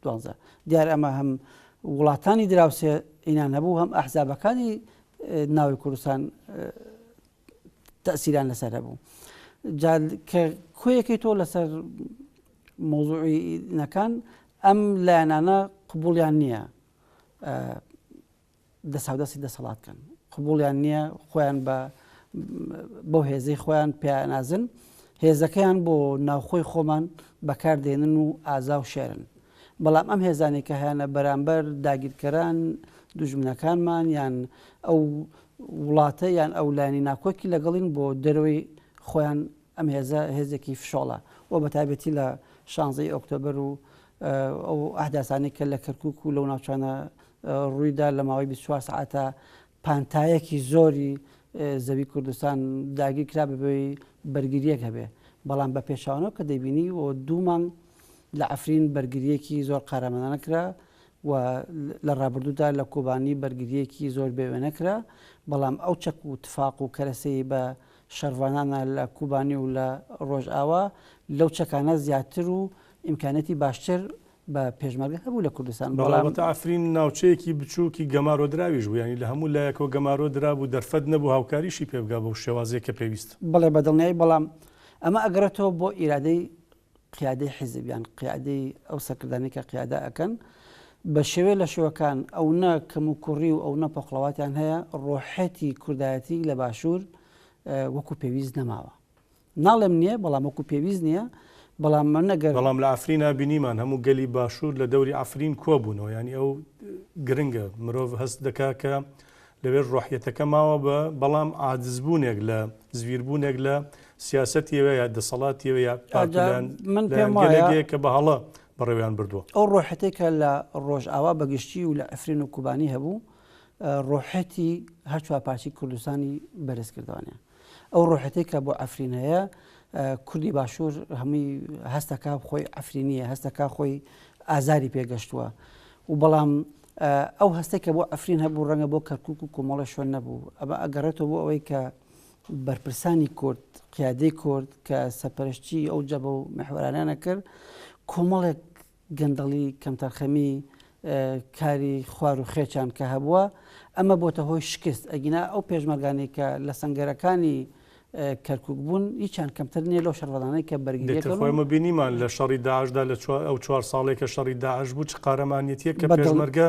دوانزە. دیارە ئەمە هەم وڵاتانی دراوسێ ئینان هەبوو هەم ئەحزابەکانی ناوی کوردستان تەسیران لەسەر هەبوو. جا کە کۆیەکەی تۆ لەسەر مۆزوعی نەکان ئەم لایەنانە قبوڵیان نییە دەساودەستی دەسەڵات کەن قبوڵیان نییە خۆیان بە بەو هێزەی خۆیان پیانازن هێزەکەیان بۆ ناوخۆی خۆمان بەکاردێنن و ئازا و شێرن بەڵام ئەم هێزانەی کە هەیانە بەرامبەر داگیرکەران دوژمنەکانمان یان ئەو وڵاتە یان ئەو لایەنی ناکۆکی لەگەڵین بۆ دەرەوەی خۆیان ئەم هێزە هێزێکی فشۆڵە و بە تایبەتی لە شانزەی ئۆکتۆبەر و ئەو ئەحداسانەی کە لە کەرکوک و لەو ناوچانە ڕوویدا لە ماوەی 24 سەعاتە پانتایەکی زۆری زەوی کوردستان داگیر کرا بەبێ بەرگریەک هەبێ بەڵام بە پێچەوانەوە کە دەیبینی و دوو مانگ لە عەفرین بەرگریەکی زۆر قارەمانانە کرا و لە ڕابردوودا لە کۆبانی بەرگریەکی زۆر بێوێنە کرا بەڵام ئەو چەک و تفاق و کەرەسەی بە شەڕڤانانە لە کوبانی و لە ڕۆژئاوا لەو چەکانە زیاتر و ئیمکانیەتی باشتر بە پێشمەرگە هەبوو لە کوردستان بەڵام ئەڵبەتە عەفرین ناوچەیەکی بچووکی گەمارۆدراویش بوو یانی لە هەموو لایەکەوە گەمارۆ درابوو دەرفەت نەبوو هاوکاریشی پێ بگا بەو شێوازەی کە پێویستە. بەڵێ بە دڵنیایی بەڵام ئەمە ئەگەڕێتەوە بۆ ئیرادەی قیادەی حیزب یان قیادەی ئەو سەرکردانەی کە قیادە ئەکەن بە شێوەیە لە شێوەکان ئەونە کەموکوڕی و ئەونە پۆخڵەواتیان هەیە ڕۆحێتی کوردایەتی لە باشوور وەکو پێویست نەماوە ناڵێم نییە بەڵام وەکو پێویست نییە بەڵام من ئەگەر بەڵام لە عەفرینا بینیمان هەموو گەلی باشوور لە دەوری عەفرین کۆبوونەوە یانی ئەو گرنگە مرۆڤ هەست دەکا کە لەوێش ڕۆحیەتەکە ماوە بە بەڵام عاجزبوونێک لە زویربوونێک لە سیاسەتیەوە یا دەسەڵاتیەوە یا پارت و لایەن من پێم لایەنگەلێک وایە هەیە کە بە هەڵە بەڕێوەیان بردووە. ئەو ڕۆحیەتەی کە لە ڕۆژئاوا بە گشتی و لە عەفرین و کوبانی هەبوو ڕۆحیەتی هەر چوار پارچەی کوردستانی بەرز کردوانە. ئەو ڕۆحێتەی کە بۆ عەفرین هەیە کوردی باشوور هەمووی هەستەکە خۆی عەفرینیە هەستەکە خۆی ئازاری پێگەشتووە و بەڵام ئەو هەستێک کە بۆ عەفرین هەبوو ڕەنگە بۆ کەرکک و کۆمەڵە شوێن نەبوو ئەمە ئەگەڕێتەوە بۆ ئەوەی کە بەرپرسانی کورد قیادەی کورد کە سەرپەرشتی ئەو جەبە و محوەرانیانە کرد کۆمەڵێک گەندەڵی، کەمتەرخەمی، کاری خوار و خێچان کە هەبووە، ئەمە بۆتە هۆی شکست، ئەگینا ئەو پێشمەرگانەی کە لە سەنگەرەکانی کەرکوک بوون هیچیان کەمتر نییە لەو شەڕڤانانەی کە بەرگرییەکەن دێتە و خۆی ئێمە بینیمان لە شەڕی داعشدا لە چوار ئەو چوار ساڵەی کە شەڕی داعش بوو چ قارەمانیەتیەک کە بە دڵ پێشمەرگە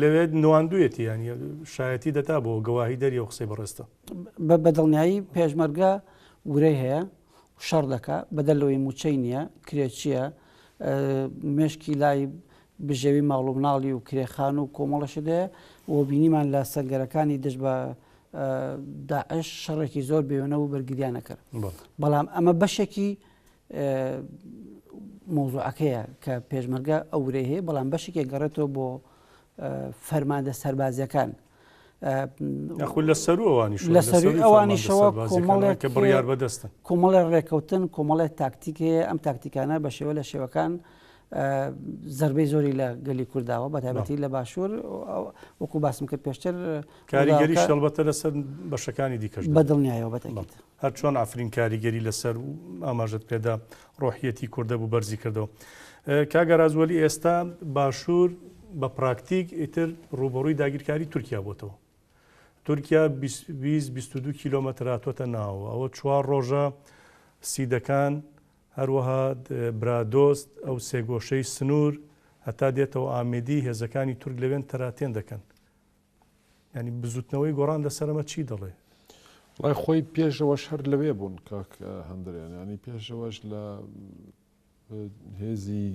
لەوێ نواندویەتی یانی شایەتی دەدا بۆ گەواهی دەری ئەو قسەی بەڕێزتە. بە بە دڵنیایی پێشمەرگە ورەی هەیە و شەڕ دەکا بەدەر لەوەی مووچەی نییە کرێچییە مێشکی لای بژێوی ماڵ و مناڵی و کرێخان و کۆمەڵە شت هەیە و بینیمان لە سەنگەرەکانی دژ بە داعش شەڕێکی زۆر بێوێنە و بەرگریان نەکرد بەڵام ئەمە بەشێکی مۆزوعەکەیە کە پێشمەرگە ئەو ورەی هەیە بەڵام بەشێکی گەڕێتەوە بۆ فەرماندە سەربازیەکان یاخود لە سەروو ئەوانیشەوە لە سەرووی ئەوانیشەوە کۆمەڵێک کە بڕیار بەدەستن کۆمەڵێک ڕێکەوتن کۆمەڵێک تاکتیک هەیە ئەم تاکتیکانە بە شێوە لە شێوەکان زربەی زۆری لە گەلی کورداوە بە تایبەتی لە باشوور وەکو باسم کرد پێشتر کاریگەری شەڵبەتە لەسەر بەشەکانی دیکەش بە دڵنیایەوە بەتەکیت هەر چۆن عەفرین کاریگەری لەسەر ئاماژەت پێدا ڕۆحیەتی کوردە بوو بەرزی کردەوە. کاک ئاراز وەلی ئێستا باشوور بە پراکتیک ئیتر ڕووبەڕووی داگیرکاری تورکیا بۆتەوە. تورکیا 22 کیلۆمەتر هاتۆتە ناوەوە. ئەوە چوار ڕۆژە سیدەکان هەروەها برادۆست ئەو سێگۆشەی سنوور هەتا دێتەوە ئامێدی هێزەکانی تورک لەوێن تەراتێن دەکەن. ینی بزوتنەوەی گۆڕان لەسەرمە چی دەڵێ؟ وڵای خۆی پێشەوەش هەر لەوێ بوون کاک هەندرێن ینی پێشەوەش لە هێزی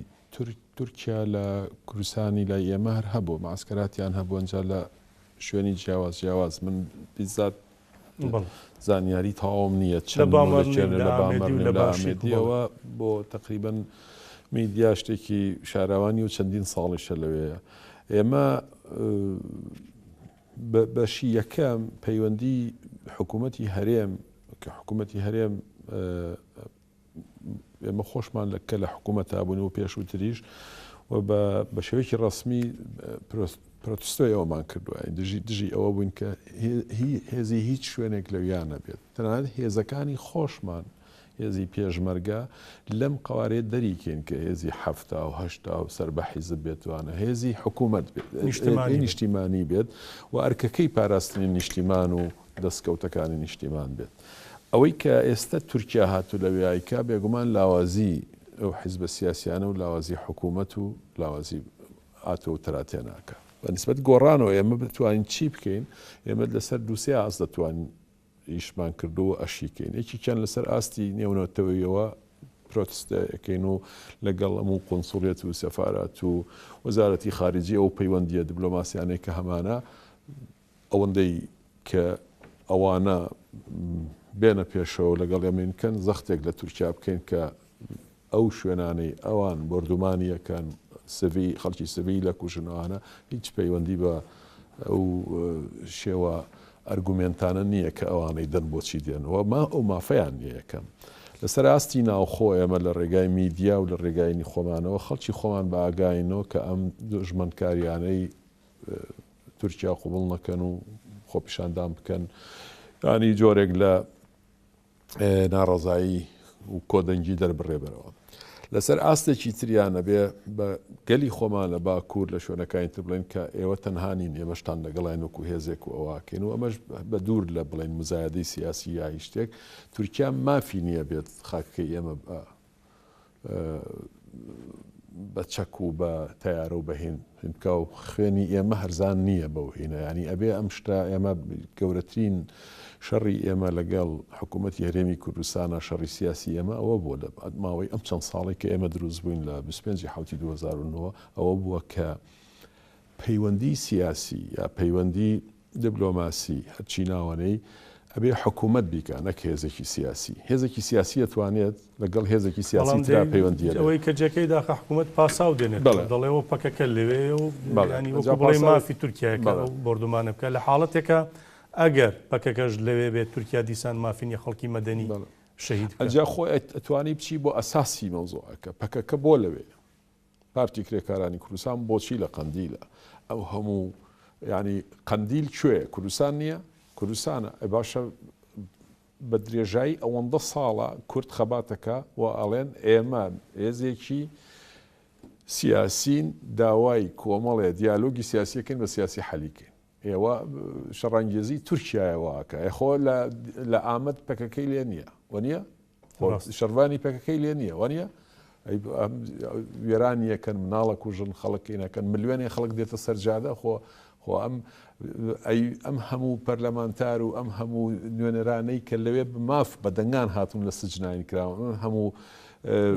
تورکیا لە کوردستانی لای ئێمە هەر هەبوو ماسکەراتیان هەبوو ئەنجا لە شوێنی جیاواز جیاواز من بیزات زانیاری تەواوم نییە چەند لە بامەر لە ئامێدیەوە بۆ تقریبن میدیا شتێکی شاراوانی و چەندین ساڵیشە لەوەیە ئێمە بەشی یەکەم پەیوەندی حکوومەتی هەرێم کە حکوومەتی هەرێم ئێمە خۆشمان لە کە لە حکوومەتا بوون و پێشووتریش و بە بە شێوەیەکی ڕەسمی پرۆتستۆی ئەوەمان کردووە دژی دژی ئەوە بووین کە هێزی هیچ شوێنێک لەویا نەبێت تەنانەت هێزەکانی خۆشمان هێزی پێشمەرگە لەم قوارەیە دەریکەین کە هێزی 70 و سەر بە حیزب بێتوانە هێزی حکوومەت بێت نیشتیمانی بێت و ئەرکەکەی پاراستنی نیشتیمان و دەستکەوتەکانی نیشتیمان بێت. ئەوەی کە ئێستە تورکیا هاتوو لەوێ ئایکا بێگومان لاوازی ئەو حیزبە سیاسیانە و لاوازی حکوومەت و لاوازی ئاتۆ و تەراتێ ناکا. بە نیسبەت گۆڕانەوە ئێمە بتوانین چی بکەین؟ ئێمە لەسەر دوو سێ ئاست دەتوانین ئیشمان کردووە و ئەشیکەین. یەکێکیان لەسەر ئاستی نێونەتەوەیەوە پرۆتستە ئەکەین و لەگەڵ هەموو قونسوڵیەت و سەفارات و وەزارەتی خارجی ئەو پەیوەندییە دبلۆماسیانەی کە هەمانە ئەوەندەی کە ئەوانە بێنە پێشەوە لەگەڵ ئێمەین کەن زەختێک لە تورکیا بکەین کە ئەو شوێنانەی ئەوان بۆردومانی ئەکەن سڤی خەڵکی سڤیل ئەکوژن ئەوانە هیچ پەیوەندی بە ئەو شێوە ئەرگومێنتانە نییە کە ئەوانەی دەن بۆچی دێن و ما ئەو مافەیان نییە یەکەم لەسەر ئاستی ناوخۆ ئێمە لە ڕێگای میدیا و لە ڕێگای خۆمانەوە خەڵکی خۆمان بە ئاگاینەوە کە ئەم دوژمنکاریانەی تورکیا قوبڵ نەکەن و خۆپیشاندان بکەن ینی جۆرێک لە ناڕەزایی و کۆدەنگی دەربڕێبەرەوە لەسەر ئاستێکی تریانە بێ بە گەلی خۆمان لە باکوور لە شوێنەکانی تر بڵێن کە ئێوە تەنهانین ئێمەشتان لەگەڵین وەکو هێزێک و ئەوواکەین و ئەمەش بە دوور لە بڵێن مزایدەی سیاسی یا هیچ شتێک تورکیا مافی نییە بێت خاکەکەی ئێمە بە چەک و بە تەیارە و بە هین هین بکا و خوێنی ئێمە هەرزان نییە بەو هینە یانی ئەبێ ئەم شتە ئێمە گەورەترین شەڕی ئێمە لەگەڵ حکوومەتی هەرێمی کوردستانە شەڕی سیاسی ئێمە ئەوە بووە لە ماوەی ئەم چەند ساڵی کە ئێمە دروست بووین لە 25 حوتی 2009 ئەوە بووە کە پەیوەندی سیاسی یا پەیوەندی دبلۆماسی هەرچی ناوەنەی ئەبێ حکوومەت بیکا نەک هێزێکی سیاسی. هێزێکی سیاسی ئەتوانێت لەگەڵ هێزێکی سیاسی بەڵام ترا دەی پەیوەندی هەبێ. ئەوەی کە جێکەی داخە حکوومەت پاساو دێنێتەوە بەڵێ. دەڵێ ئەوە پەکەکە لەوێیە و بەڵێ. یانی ئەجا وەکوو بڵێی پاساو مافی تورکیایە کە بەڵێ. ئەو بۆردومانە بکا لە حاڵەتێکا ئەگەر پەکەکەش لەوێ بێت تورکیا دیسان مافی نیە خەڵکی مەدەنی بەڵێ. شەهید بکا. ئەجا خۆی ئەتوانی بچی بۆ ئەساسی مەوزوعەکە پەکەکە بۆ لەوێیە؟ پارتی کرێکارانی کوردستان بۆچی لە قەندیلە؟ ئەو هەموو یانی قەندیل کوێیە؟ کوردستان نییە؟ کوردستانە. ئەی باشە بە درێژایی ئەوەندە ساڵە کورد خەباتەکە و ئەڵێن ئێمە هێزێکی سیاسین داوای کۆمەڵێ دیالۆگی سیاسیەکەین بە سیاسی حەلیکەین. ئێوە شەڕانگێزی تورکیایە واکە ئەخۆ لە ئامەد پەکەکەی لێ نییە وەنیە؟ شەڕڤانی پەکەکەی لێ نییە وانە وێرانیەکەن مناڵە کوژن خەڵکی نەکەن ملیۆنێ خەڵک دێتە سەرجادە خۆ خۆ ئەم ئەم هەموو پەرلەمانتار و ئەم هەموو نوێنەرانەی کە لەوێ ماف بە دەنگان هاتوون لە سجناین کراون ئەم هەموو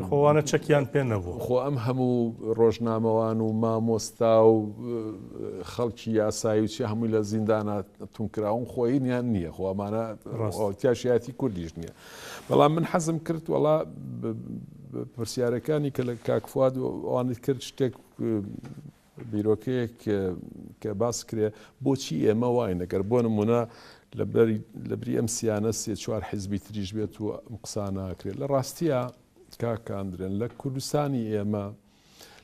خۆوانە چەکیان پێ نەبوو. خۆ ئەم هەموو ڕۆژنامەوان و مامۆستا و خەڵکی یاسایی و چی هەمووی لە زیندانە تونکراون خۆینیان نییە خۆ ئەمانە تیاشیاتی کوردیش نییە بەڵام من حەزم کرد وەڵا پرسیارەکانی کە لە کاک فواد ئەوانت کرد شتێک بیرۆکەیەک کە باس کرێ بۆچی ئێمە واین ئەگەر بۆ نمونە لەبری ئەم سیانە سێ چوار حیزبی تریش بێت و ئەم قسانە ناکرێت لە ڕاستیە کاک ئاندرێن لە کوردستانی ئێمە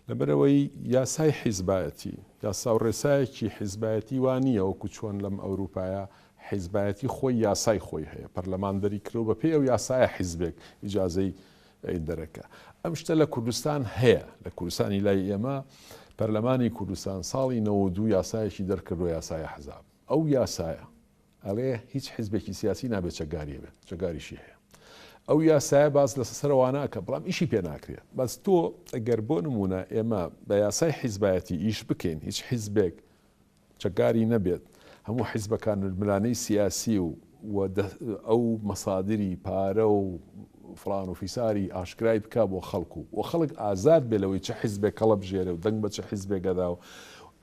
لەبەرەوەی یاسای حیزبایەتی یاسا و ڕێسایەکی حیزبایەتی وا نییە وەکو چۆن لەم ئەوروپایە حیزبایەتی خۆی یاسای خۆی هەیە پەرلەمان دەری کرد و بەپێی ئەو یاسایە حیزبێک ئیجازەی دەرەکە ئەم شتە لە کوردستان هەیە لە کوردستانی لای ئێمە پەرلەمانی کوردستان ساڵی 92 یاسایەکی دەرکردو یاسای حەزاب ئەو یاسایە ئەڵێ هیچ حیزبێکی سیاسی نابێت چەکداری هەبێت، چەکداریشی هەیە. ئەو یاسایە باس لە سەرەوە ناکە، بەڵام ئیشی پێ ناکرێت. بەس تۆ ئەگەر بۆ نموونە ئێمە بە یاسای حیزبایەتی ئیش بکەین، هیچ حیزبێک چەکداری نەبێت، هەموو حیزبەکان ململانێی سیاسی و و ئەو مەسادری پارە و فڵان و فیساری ئاشکرای بکا بۆ خەڵک و و خەڵک ئازاد بێ لەوەی چ حیزبێک هەڵەبژێرێ و دەنگ بە چ حیزبێک ئەدا و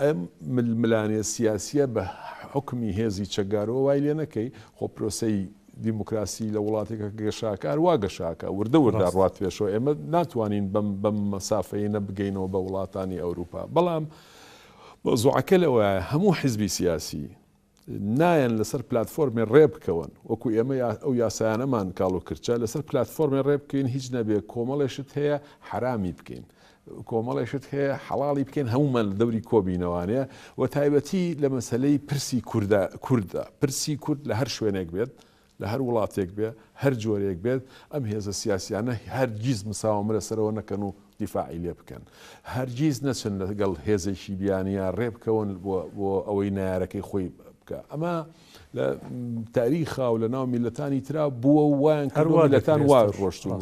ئەم ململانێ سیاسیە بە حوکمی هێزی چەکدارەوە وای لێ نەکەی خۆ پرۆسەی دیموکراسی لە وڵاتێکە کە گەشاکە هەر وا گەشاکە وردە وردە ڕوات پێشەوە ئێمە ناتوانین بەم بەم مەسافەیە نەبگەینەوە بە وڵاتانی ئەوروپا بەڵام مەوزوعەکە لەوەیە هەموو حیزبی سیاسی نایەن لەسەر پلاتفۆرمێ ڕێ بکەون وەکو ئێمە ئەو یاسایانەمان کاڵ و کرچە لەسەر پلاتفۆرمێ ڕێ بکەین هیچ نەبێ کۆمەڵێ شت هەیە حەرامی بکەین کۆمەڵێ شت هەیە حەڵاڵی بکەین هەموومان لە دەوری کۆبینەوانێ و تایبەتی لە مەسەلەی پرسی کوردە کوردە پرسی کورد لە هەر شوێنێک بێت لە هەر وڵاتێک بێ هەر جۆرێک بێت ئەم هێزە سیاسیانە هەرگیز مساوەمە لەسەرەوە نەکەن و دیفاعی لێ بکەن هەرگیز نەچن لەگەڵ هێزێکی بیانیا ڕێ بکەون بۆ ئەوەی نەیارەکەی خۆی بکە ئەمە لە تاریخا و لە ناو میلەتانی ترا بووە و وایان کردووە میلەتان وا ڕۆشتوون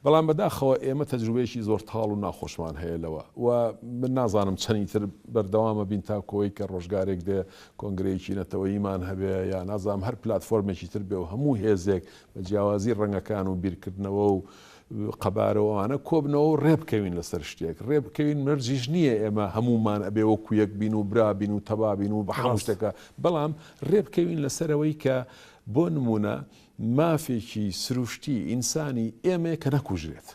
بەڵام بەداخەوە ئێمە تەجروبەیەکی زۆر تاڵ و ناخۆشمان هەیە لەوە و من نازانم چەنی تر بەردەوامە بین تا کۆی کە ڕۆژگارێک دێ کۆنگرەیەکی نەتەوەییمان هەبێ یا نازانم هەر پلاتفۆرمێکی تر بێ و هەموو هێزێک بە جیاوازی ڕەنگەکان و بیرکردنەوە و قەبارە و ئەوانە کۆبنەوە و ڕێبکەوین لەسەر شتێک ڕێبکەوین مەرجیش نییە ئێمە هەموومان ئەبێ وەکو یەک بین و برا بین و تەبا بین و بە هەموو شتێکە بەڵام ڕێبکەوین لەسەرەوەی کە بۆ نمونە مافێکی سروشتی ئینسانی ئێمەیە کە نەکوژرێت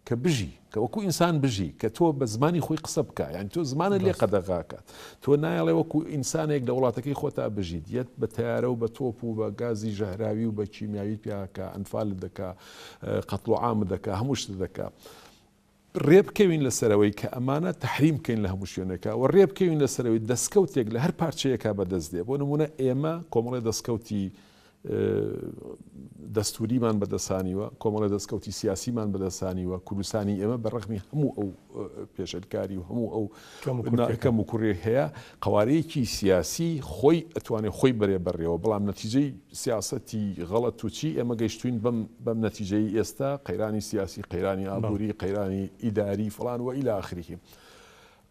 کە بژی، کە وەکو ئینسان بژی، کە تۆ بە زمانی خۆی قسە بکا، یانی تۆ زمانت لێ قەدەغە ئەکات، تۆ نایەڵێ وەکو ئینسانێک لە وڵاتەکەی خۆتا بژیت، یەت بە تەیارە و بە تۆپ و بە گازی ژەهراوی و بە کیمیاویت پیا ئەکا، ئەنفالت دەکا، قەتڵ و عامت دەکا، هەموو شتت دەکا. ڕێ بکەوین لەسەر ئەوەی کە ئەمانە تەحریم بکەین لە هەموو شوێنێکا و ڕێ بکەوین لەسەر ئەوەی دەسکەوتێک لە هەر پارچەیەکا بەدەست دێ، بۆ نموونە ئێمە کۆمەڵێ دەسکەوتی دەستوریمان بەدەستهانیوە، کۆمەڵێ دەستکەوتی سیاسیمان بەدەستهانیوە، کوردستانی ئێمە بە ڕەغمی هەموو ئەو پێشێلکاری و هەموو ئەو کەم و کوڕی هەیە، قەوارەیەکی سیاسی خۆی ئەتوانێ خۆی بەرێ بەڕێوە، بەڵام نەتیجەی سیاسەتی غەڵەت و چی ئێمە گەیشتوین بەم بەم نەتیجەی ئێستا، قەیرانی سیاسی، قەیرانی ئابووری، قەیرانی ئیداری فڵان و ئیلا ئاخریه.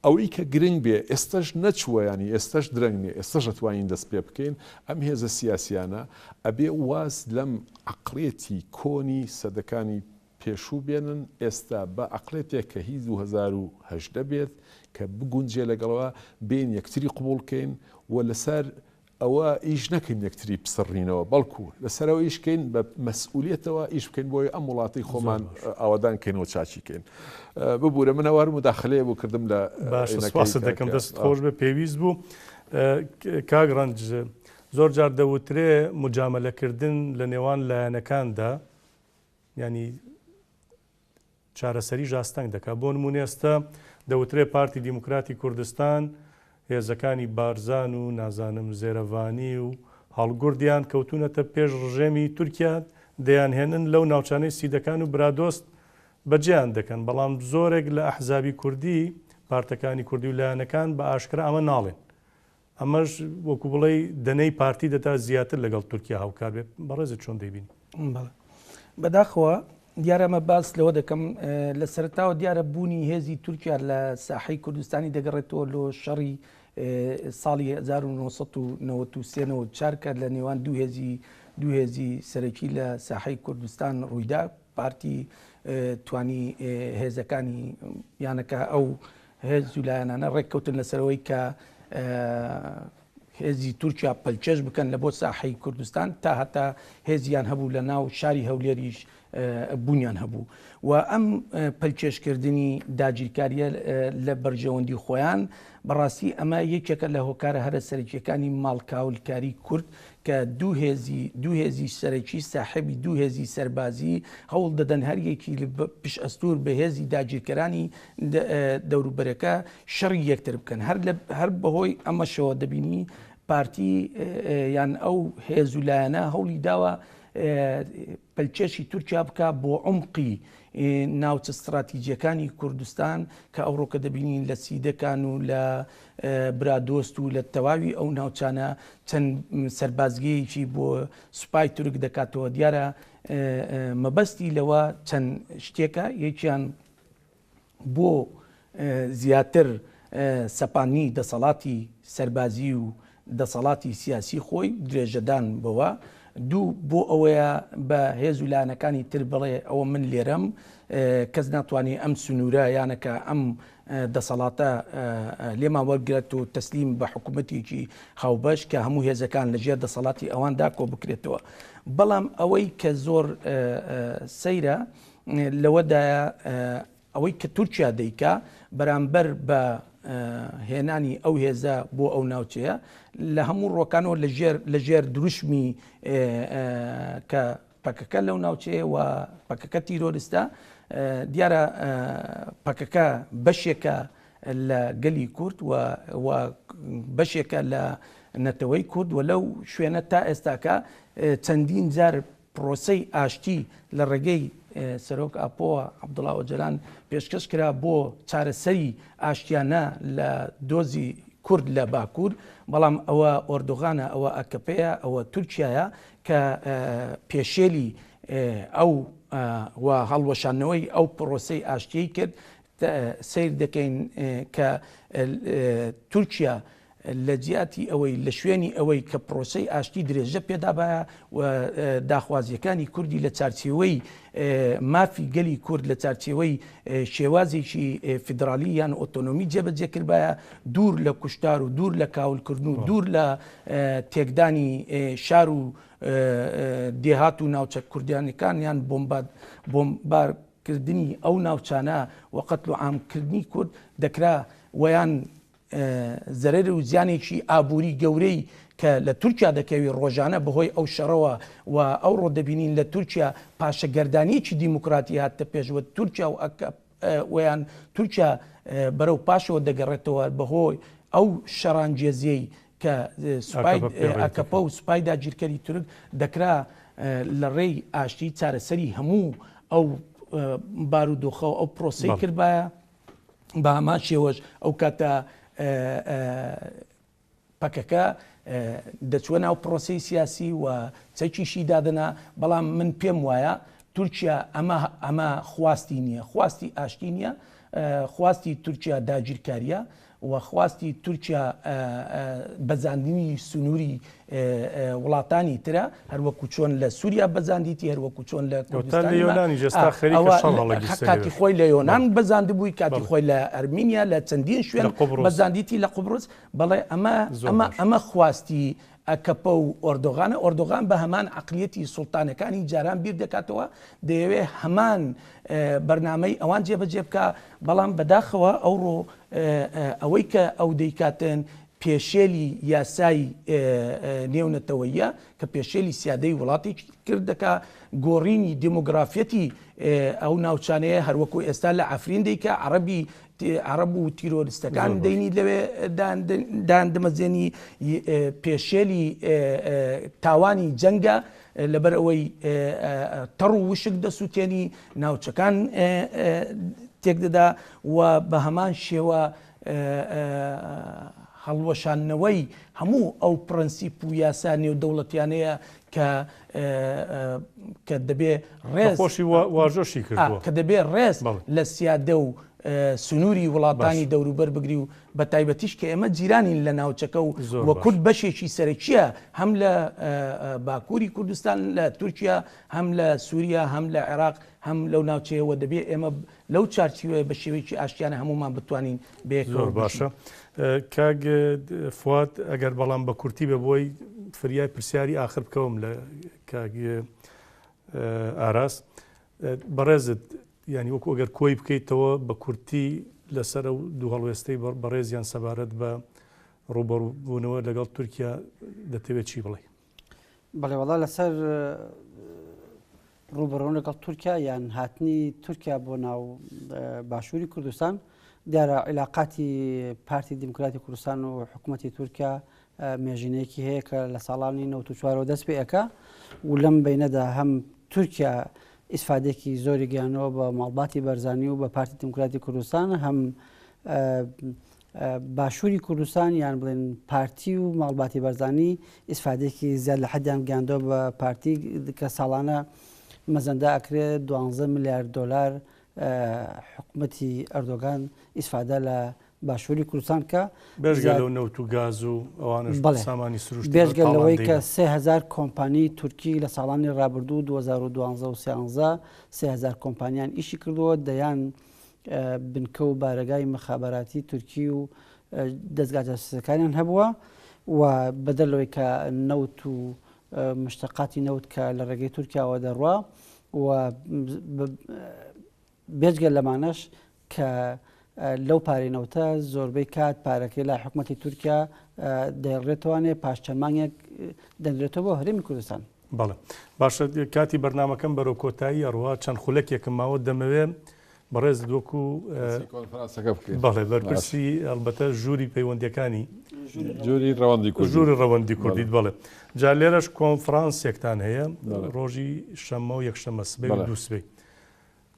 ئەوەی کە گرنگ بێ ئێستەش نەچووە یانی ئێستەش درەنگ نیە ئێستەش ئەتوانین دەست پێ بکەین ئەم هێزە سیاسیانە ئەبێ واز لەم عەقڵێتی کۆنی سەدەکانی پێشوو بێنن ئێستا بە عەقڵێتێک کە هی 2018 بێت کە بگونجێ لەگەڵەوە بێین یەکتری قبوڵ کەین و لەسەر ئەوە ئیش نەکەین یەکتری پسڕینەوە بەڵکو لەسەرەوە ئیش کەین بە مەسئولیەتەوە ئیش بکەین بۆی ئەم وڵاتی خۆمان ئاوادان کەینەوە چاکی کەین ببوورە من ئەوار مداخلەیە بۆ کردم لە باشە سپاست دەکەم دەست خۆش بێ پێویست بوو کاک ڕەنج زۆر جار دەوترێ مجاملەکردن لە نێوان لایەنەکاندا ینی چارەسەریش ئاستەنگ دەکات. بۆ نموونە ئێستا دەوترێ پارتی دیموکراتی کوردستان هێزەکانی بارزان و نازانم زێرەڤانی و هەڵگوردیان کەوتوونەتە پێش ڕژێمی تورکیا دەیانهێنن لەو ناوچانەی سیدەکان و برادۆست بەجێیان دەکەن، بەڵام زۆرێک لە ئەحزابی کوردی، پارتەکانی کوردی و لایەنەکان بە ئاشکرا ئەمە ناڵێن. ئەمەش وەکو بڵێی دەنەی پارتی دەدا زیاتر لەگەڵ تورکیا هاوکار بێت، بەڕێزت چۆن دەیبینی؟ بەڵێ بەداخەوە دیارە ئەمە باس لەوە دەکەم لە سەرتاوە دیارە بوونی هێزی تورکیا لە ساحەی کوردستانی دەگەڕێتەوە لۆ شەڕی ساڵی 1993 چار کە لە نێوان دوو هێزی دوو هێزی سەرەکی لە ساحەی کوردستان ڕوویدا پارتی توانی هێزەکانی یانەکە ئەو هێز و لایەنانە ڕێککەوتن لەسەرەوەی کە هێزی تورکیا پەلکێش بکەن لە بۆ ساحەی کوردستان تا هەتا هێزیان هەبوو لە ناو شاری هەولێریش بوونیان هەبوو و ئەم پەلکێشکردنی داگیرکاریە لە بەرژەوەندی خۆیان بەڕاستی ئەمە یەکێکە لە هۆکارە هەرە سەرەکیەکانی ماڵکاولکاری کورد کە دوو هێزی دوو هێزی سەرەکی ساحێبی دوو هێزی سەربازی هەوڵ دەدەن هەر یەکی پشت ئەستوور بە هێزی داگیرکەرانی دەوروبەرەکە شەڕی یەکتر بکەن هەر لە هەر بەهۆی ئەمەشەوە دەبینی پارتی یان ئەو هێز و لایەنە هەوڵی داوە پەلکێشی تورکیا بکا بۆ عومقی ناوچە ستراتیجیەکانی کوردستان کە ئەوڕۆکە دەبینین لە سیدەکان و لە برادۆست و لە تەواوی ئەو ناوچانە چەند سەربازگەیەکی بۆ سوپای تورک دەکاتەوە دیارە مەبەستی لەوە چەند شتێکە یەکیان بۆ زیاتر سەپاندنی دەسەڵاتی سەربازی و دەسەڵاتی سیاسی خۆی درێژەدان بەوە، دوو بۆ ئەوەیە بە هێز و لایەنەکانی تر بڵێ ئەوە من لێرەم کەس ناتوانێ ئەم سنوورە یانەکە ئەم دەسەڵاتە لێمان وەرگرێت و تەسلیم بە حکوومەتێکی هاوبەش کە هەموو هێزەکان لە ژێر دەسەڵاتی ئەواندا کۆ بکرێتەوە. بەڵام ئەوەی کە زۆر سەیرە لەوەدایە ئەوەی کە تورکیا دەیکا بەرامبەر بە هێنانی ئەو هێزە بۆ ئەو ناوچەیە لە هەموو ڕۆکانەوە لە ژێر دروشمی کە پەکەکە لەو ناوچەیە و پەکەکە تیرۆرستە دیارە پەکەکە بەشێکە لە گەلی کورد و بەشێکە لە نەتەوەی کورد و لەو شوێنە تا ئێستاکە چەندین جار پرۆسەی ئاشتی لە ڕێگەی سەرۆک ئاپۆوە عەبدوڵا ئۆجەلان پێشکەش کرا بۆ چارەسەری ئاشتیانە لە دۆزی کورد لە باکوور، بەڵام ئەوە ئۆردوغانە، ئەوە ئەکەپەیە، ئەوە تورکیایە کە پێشێلی ئەو و هەڵوەشاندنەوەی ئەو پرۆسەی ئاشتیەی کرد. سەیر دەکەین کە تورکیا لە جیاتی ئەوەی لە شوێنی ئەوەی کە پرۆسەی ئاشتی درێژە پێدابایە و داخوازیەکانی کوردی لە چارچێوەی مافی گەلی کورد لە چارچێوەی شێوازێکی فیدرالی یان ئۆتۆنۆمی جێبەجێ کردبایە دوور لە کوشتار و دوور لە کاولکردن و دوور لە تێکدانی شار و دێهات و ناوچە کوردیانەکان یان بۆمبار کردنی ئەو ناوچانە و قەتل و عام کردنی کورد دەکرا ویان زەرەر و زیانێکی ئابووری گەورەی کە لە تورکیا دەکەوی ڕۆژانە بەهۆی ئەو شەڕەوە و ئەوڕۆ دەبینین لە تورکیا پاشەگەردانیەکی دیموکراتی هاتە پێش و تورکیا و ویان تورکیا بەرەو پاشەوە دەگەڕێتەوە بەهۆی ئەو شەڕانگێزیەی کە سوپای ئاکەپە و سوپای داگیرکەری تورک دەکرا لە ڕێی ئاشتی چارەسەری هەموو ئەو بارودۆخە و ئەو پرۆسەی کردبایە. بە هەمان شێوەش ئەو کاتە پەکەکە دەچووە ناو پرۆسەی سیاسی و چەکیشی دادەنا، بەڵام من پێم وایە تورکیا ئەمە ئەمە خواستی نییە، خواستی ئاشتی نییە، خواستی تورکیا داگیرکاریە و خواستی تورکیا بەزاندنی سنووری وڵاتانی ترە، هەروەکو چۆن لە سووریا بەزاندیتی، هەروەکو چۆن لە کوردستان لە یۆنانیش ئێستا خەریکە شەڕ هەڵەگیرسێنێ. کاتی خۆی لە یۆنان بەزاندبووی، کاتی خۆی لە ئەرمینیا، لە چەندین شوێن بەزاندیتی، لە قوبڕس. بەڵێ ئەمە ئەمە ئەمە خواستی ئەکەپە و ئۆردۆغانە. ئۆردۆغان بە هەمان عەقلیەتی سوڵتانەکانی جاران بیر دەکاتەوە، دەیەوێ هەمان بەرنامەی ئەوان جێبەجێ بکا، بەڵام بەداخەوە ئەوڕۆ ئەوەی کە ئەو دەیکاتن پێشێلی یاسای نێونەتەوەییە کە پێشێلی سیادەی وڵاتێکی کرد دەکا، گۆڕینی دێمۆگرافیەتی ئەو ناوچانەیە هەروەکو ئێستا لە عەفرین دەیکا، عەڕەبی عەڕەب و تیرۆریستەکان دەینی لەوێ داندمەزێنی، پێشێلی تاوانی جەنگە لەبەر ئەوەی تەڕ و وشک دەسووتێنی، ناوچەکان تێکدەدا و بە هەمان شێوە هەڵوەشاندنەوەی هەموو ئەو پرەنسیپ و یاسا نێودەوڵەتیانەیە کە کە دەبێ ڕێز خۆشی واژۆشی کردووە کە دەبێ ڕێز لە سیادە و سنووری وڵاتانی دەوروبەر بگری و بە تایبەتیش کە ئێمە جیرانین لە ناوچەکە و و کورد بەشێکی سەرەکیە هەم لە باکووری کوردستان لە تورکیا هەم لە سووریا هەم لە عێراق هەم لەو ناوچەیەوە دەبێ ئێمە لەو چارچیوەیە بە شێوەیەکی ئاشتیانە هەموومان بتوانین بەیەکەوە زۆر باشە کاک فواد ئەگەر بەڵام بە کورتی بە بۆی فریای پرسیاری ئاخر بکەوم لە کاک ئاراس بەڕێزت ینی وەکو ئەگەر کۆی بکەیتەوە بە کورتی لەسەر ئەو دوو هەڵوێستەی بەڕێزیان سەبارەت بە ڕوبەڕوبوونەوە لەگەڵ تورکیا دەتەوێت چی بڵێ؟ بەڵێ وەڵا لەسەر ڕوبەڕوون لەگەڵ تورکیا یان هاتنی تورکیا بۆ ناو باشووری کوردستان دیارە عیلاقاتی پارتی دیموکراتی کوردستان و حکوومەتی تورکیا مێژینەیەکی هەیە کە لە ساڵانی 94 دەست پێ ئەەکە و لەم بینەدا هەم تورکیا ئیسفادێکی زۆری گەیانەوە بە ماڵباتی بەرزانی و بە پارتی دیموکراتی کوردستان هەم باشووری کوردستان یان بڵێن پارتی و ماڵباتی بەرزانی ئیسفادێکی زیاد لە حەدیان گەیاندووە بە پارتی کە ساڵانە مەزەندە ئەکرێت دوانزە ملیار دۆلار حکومەتی ئەردۆگان ئیسفادە لە باشووری کوردستان کە بێجگە لەو نەوت و گاز و ئەوانەش بەڵێ سامانی سروشتی بێجگە بەتاڵان لەوەی کە دەیبەن. 3000 کۆمپانی تورکی لە ساڵانی ڕابردوو 2012 و 13 3000 کۆمپانیان ئیشی کردووە دەیان بنکە و بارەگای مخابراتی تورکی و دەزگا جاسوسەکانیان هەبووە و بەدەر لەوەی کە نەوت و مشتەقاتی نەوت کە لە ڕێگەی تورکیاوە دەڕوا و بێجگە لەمانەش کە لەو پارەی نەوتە زۆربەی کات پارەکەی لای حکومەتی تورکیا دەێڕێتوانێ پاش چەند مانگێک دەنرێتەوە بۆ هەرێمی کوردستان. بەڵێ باشە کاتی بەرنامەکەم بەرەو کۆتایی ئەڕوا چەند خولەکێکم ماوە دەمەوێ بەڕێزت وەکو کۆنفرانسەکە بکەین. بەڵێ بەرپرسی ئەڵبەتە ژووری پەیوەندیەکانی ژووری ڕەوەندی کوردی ژووری ڕەوەندی کوردیت بەڵێ جا لێرەش کۆنفرانسێکتان هەیە ڕۆژی شەممە و یەکشەممە سبەی و دووسبەی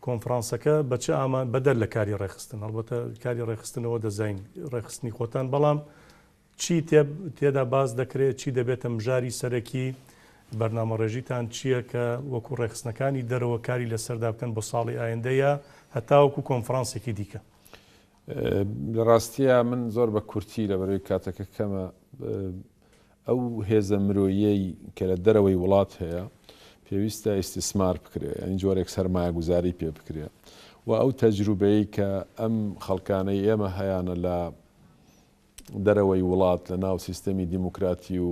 کۆنفرانسەکە بە چ ئامان بەدەر لە کاری ڕێکخستن هەڵبەتە کاری ڕێکخستنەوە دەزین ڕێکخستنی خۆتان بەڵام چی تێدا باس دەکرێت چی دەبێتە مژاری سەرەکی بەرنامەڕێژیتان چییە کە وەکو ڕێکخستنەکانی دەرەوە کاری لەسەردا بکەن بۆ ساڵی ئایندە یا هەتاوەکو کۆنفرانسێکی دیکە؟ لە ڕاستییا من زۆر بە کورتی لەبەرەوەی کاتەکە کەمە ئەو هێزە مرۆییەی کە لە دەرەوەی وڵات هەیە پێویستە ئیستیسمار بکرێ یانی جۆرێک سەرمایەگوزاری پێ بکرێ و ئەو تەجروبەی کە ئەم خەڵکانەی ئێمە هەیانە لە دەرەوەی وڵات لە ناو سیستەمی دیموکراتی و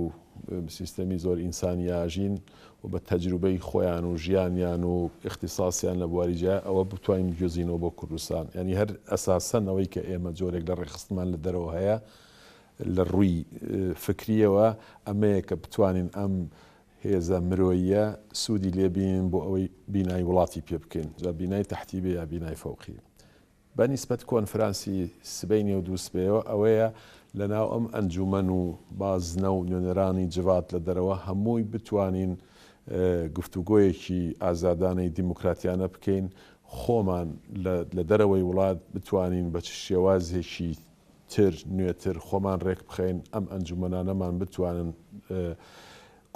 سیستەمی زۆر ئینسانی ئاژین و بە تەجروبەی خۆیان و ژیانیان و ئیختیساسیان لە بواری جیا ئەوە بتوانین بگوێزینەوە بۆ کوردستان یانی هەر ئەساسەن ئەوەی کە ئێمە جۆرێک لە ڕێکخستنمان لە دەرەوە هەیە لە ڕووی فکریەوە ئەمەیە کە بتوانین ئەم هێزە مرۆییە سوودی لێ بینین بۆ ئەوەی بینای وڵاتی پێ بکەین جا بینای تەحتی بێ یا بینای فەوقی. بە نیسبەت کۆنفرانسی سبەینێ و دووسبەیەوە ئەوەیە لە ناو ئەم ئەنجومەن و بازنە و نوێنەرانی جڤات لە دەرەوە هەمووی بتوانین گفتوگۆیەکی ئازادانەی دیموکراتیانە بکەین خۆمان لە دەرەوەی وڵات بتوانین بە چ شێوازێکی تر نوێتر خۆمان رێک بخەین ئەم ئەنجومەنانەمان بتوانن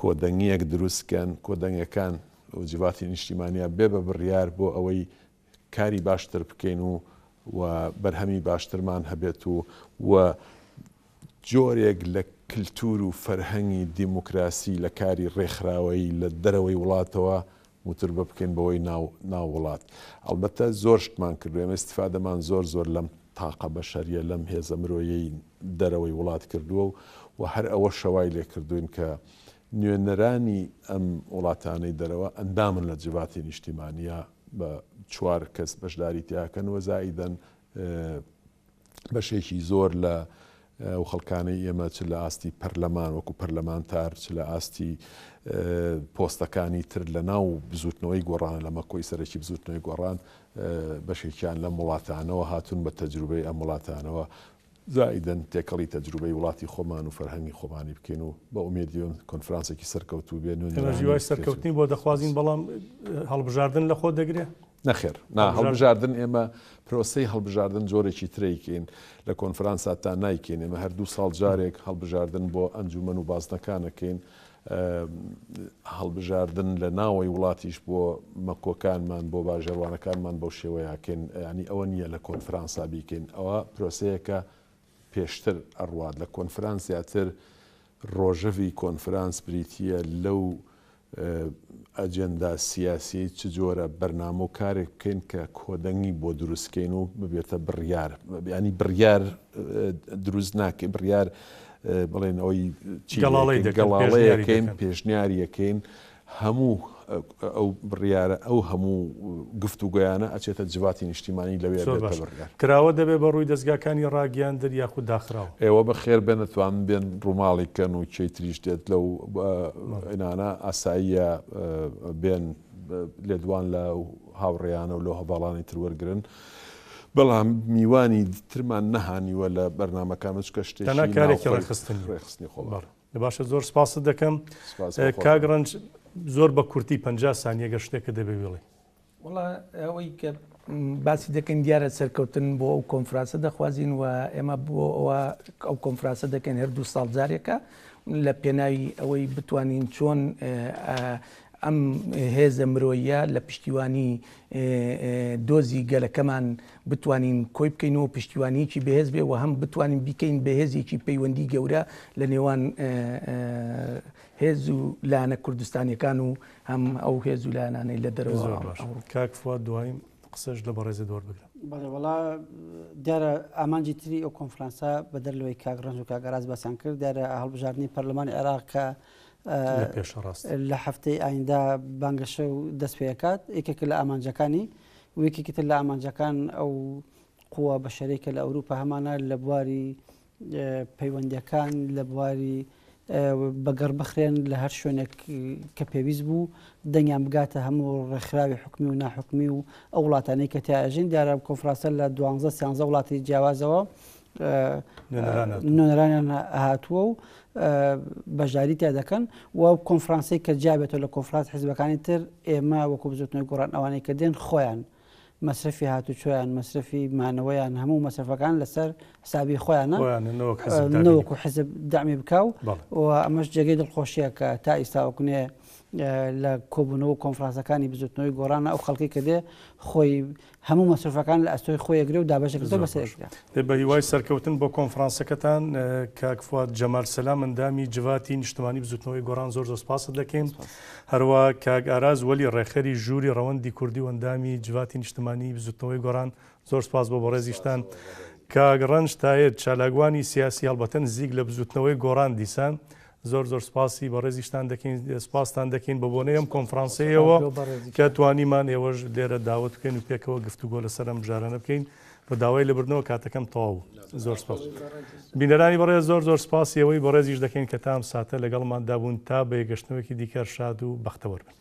کۆدەنگیەک دروست کەن کۆدەنگەکان و جڤاتی نیشتیمانیا بێ بە بڕیار بۆ ئەوەی کاری باشتر بکەین و و بەرهەمی باشترمان هەبێت و و جۆرێک لە کلتور و فەرهەنگی دیموکراسی لە کاری ڕێکخراوەیی لە دەرەوەی وڵاتەوە موتوربە بکەین بەوەی ناو ناو وڵات. ئەڵبەتە زۆر شتمان کردووە، ئێمە ئیستیفادەمان زۆر زۆر لەم تاقە بەشەرییە، لەم هێزە مرۆیەی دەرەوەی وڵات کردووە و و هەر ئەوەشە وای لێ کردووین کە نوێنەرانی ئەم وڵاتانەی دەرەوە ئەندامن لە جڤاتی نیشتیمانییە بە چوار کەس بەشداری تیاکەن و زائیدەن بەشێکی زۆر لە ئەو خەڵکانەی ئێمە چ لە ئاستی پەرلەمان وەکو پەرلەمانتار چ لە ئاستی پۆستەکانی تر لە ناو بزوتنەوەی گۆڕانە لە مەکۆی سەرەکی بزوتنەوەی گۆڕان بەشێکیان لەم وڵاتانەوە هاتوون بە تەجروبەی ئەم وڵاتانەوە زائیدەن تێکەڵی تەجروبەی وڵاتی خۆمان و فەرهەنگی خۆمانی بکەین و بە ئومێدی کۆنفرانسێکی سەرکەوتوو بێ ئێمەش هیوای سەرکەوتنی بۆ دەخوازین بەڵام هەڵبژاردن لە خۆ دەگرێ؟ نەخێر نا هەڵبژاردن ئێمە پرۆسەی هەڵبژاردن جۆرێکی ترەیکەین لە کۆنفرانسا تا نایکەین ئێمە هەر دوو ساڵ جارێک هەڵبژاردن بۆ ئەنجومەن و بازنەکانەکەین هەڵبژاردن لە ناوەی وڵاتیش بۆ مەکۆکانمان بۆ باژێڕوانەکانمان بەو شێوەیەکەین ینی ئەوە نییە لە کۆنفرانسا بیکەین ئەوە پرۆسەیەکە پێشتر ئەڕوات لە کۆنفرانس زیاتر ڕۆژەڤی کۆنفرانس بریتییە لەو ئەجێندا سیاسیەی چ جۆرە بەرنامە و کارێک بکەین کە کۆدەنگی بۆ دروست کەین و ببێتە بڕیار ینی بڕیار دروست ناکەین بڕیار بڵێن ئەوەی گەڵاڵەی گەڵاڵەیەکەین پێشنیاریەکەین هەموو ئەو بڕیارە ئەو هەموو گفتوگۆیانە ئەچێتە جڤاتی نیشتیمانی لەوێ زۆر بێتە باش. بڕیار. کراوە دەبێ بە ڕووی دەزگاکانی ڕاگیاندن یاخود داخراوە؟ ئێوە بەخێر بێن ئەتوانن بێن ڕووماڵی کەن و کێی تریش دێت لەو ئینانە ئاساییە بێن لێدوان لە هاوڕێیانە و لەو هەڤاڵانی تر وەرگرن بەڵام میوانی ترمان نەهانیوە لە بەرنامەکان چونکە شتێکی تەنها کارێکی ناوخۆی ڕێکخستنی. ڕێکخستنی خۆمان. بەڵێ. باشە زۆر سپاست دەکەم کاک ڕەنج زۆر بە کورتی 50 سانیە گەر شتێکە دەبێ بڵێ. وەڵا ئەوەی کە باسی دەکەین دیارە سەرکەوتن بۆ ئەو کۆنفرانسە دەخوازین و ئێمە بۆ ئەوە ئەو کۆنفرانسە دەکەین هەر دوو ساڵ جارێکە لە پێناوی ئەوەی بتوانین چۆن ئەم هێزە مرۆییە لە پشتیوانی دۆزی گەلەکەمان بتوانین کۆی بکەینەوە پشتیوانیەکی بەهێز بێ و هەم بتوانین بیکەین بە هێزێکی پەیوەندی گەورە لە نێوان هێز و لایەنە کوردستانیەکان و هەم ئەو هێز و لایەنانەی لە دەرەوە. زۆر باش کاک فواد دوایین قسەش لە بەڕێزت وەربگرم. بەڵێ وەڵا دیارە ئامانجی تری ئەو کۆنفرانسە بەدەر لەوەی کاک ڕەنج و کاک ئاراس باسیان کرد دیارە هەڵبژاردنی پەرلەمانی عێراق کە لە پێشە ڕاست لە هەفتەی ئایندە بانگەشە و دەست پێکات یەکێکە لە ئامانجەکانی و یەکێکی تر لە ئامانجەکان ئەو قووە بەشەرەی کە لە ئەوروپا هەمانە لە بواری پەیوەندیەکان لە بواری بەگەڕ بخرێن لە هەر شوێنێک کە پێویست بوو دەنگیان بگاتە هەموو ڕێکخراوی حکومی و ناحکومی و ئەو وڵاتانەی کە تیا ئەژین دیارە کۆنفرانسە لە دوانزە سیانزە وڵاتی جیاوازەوە نوێنەرانیان هاتووە و بەشداری تیا دەکەن و کۆنفرانسی کە جیابێتەوە لە کۆنفرانس حزبەکانی تر ئێمە وەکو بزوتنەوەی گۆڕان ئەوانەی کە دێن خۆیان مەسرەفی هاتوچۆیان، مەسرەفی مانەوەیان، هەموو مەسرەفەکان لەسەر حسابی خۆیانە نەوەکو حزب دەعمی بکا و ئەمەش جێگەی دڵخۆشیە کە تا ئیستا وەکونێ لە کۆبوونەوە و کۆنفرانسەکانی بزوتنەوەی گۆڕانە ئەو خەڵکی کە دێ خۆی هەموو مەسرەفەکان لە ئەستۆی خۆی ئەگرێ و دابەشەکردەوە بەسەر یەکترا. بە هیوای سەرکەوتن بۆ کۆنفرانسەکەتان کاک فواد جەمال سەلام ئەندامی جڤاتی نیشتمانی بزوتنەوەی گۆڕان زۆر زۆر سپاست دەکەین. هەروا کاک ئاراز وەلی ڕێکخەری ژووری ڕەوەندی کوردی و ئەندامی جڤاتی نیشتمانیی بزوتنەوەی گۆڕان زۆر سپاس بۆ بەڕێزیشتان. کاک ڕەنج تایەر چالاکوانی سیاسی هەڵبەتە نزیک لە بزوتنەوەی گۆڕان دیسان زۆر زۆر سپاسی بەڕێزیشتان دەکەین سپاستان دەکەین بە بۆنەی ئەم کۆنفرانسەیەوە کە توانیمان ئێوەش لێرە داوەت بکەین و پێکەوە گفتوگۆ لەسەر ئەم بژارانە بکەین. بە داوای لێبوردنەوە کاتەکەم تەواو بوو. زۆر سپاس. بینەرانی بەڕێز زۆر زۆر سپاسی ئێوەی بەڕێزیش دەکەین کە تا ئەم ساتە لەگەڵماندا بوون تا بە یەکگەشتنەوەیەکی دیکە شاد و بەختەوەر بن.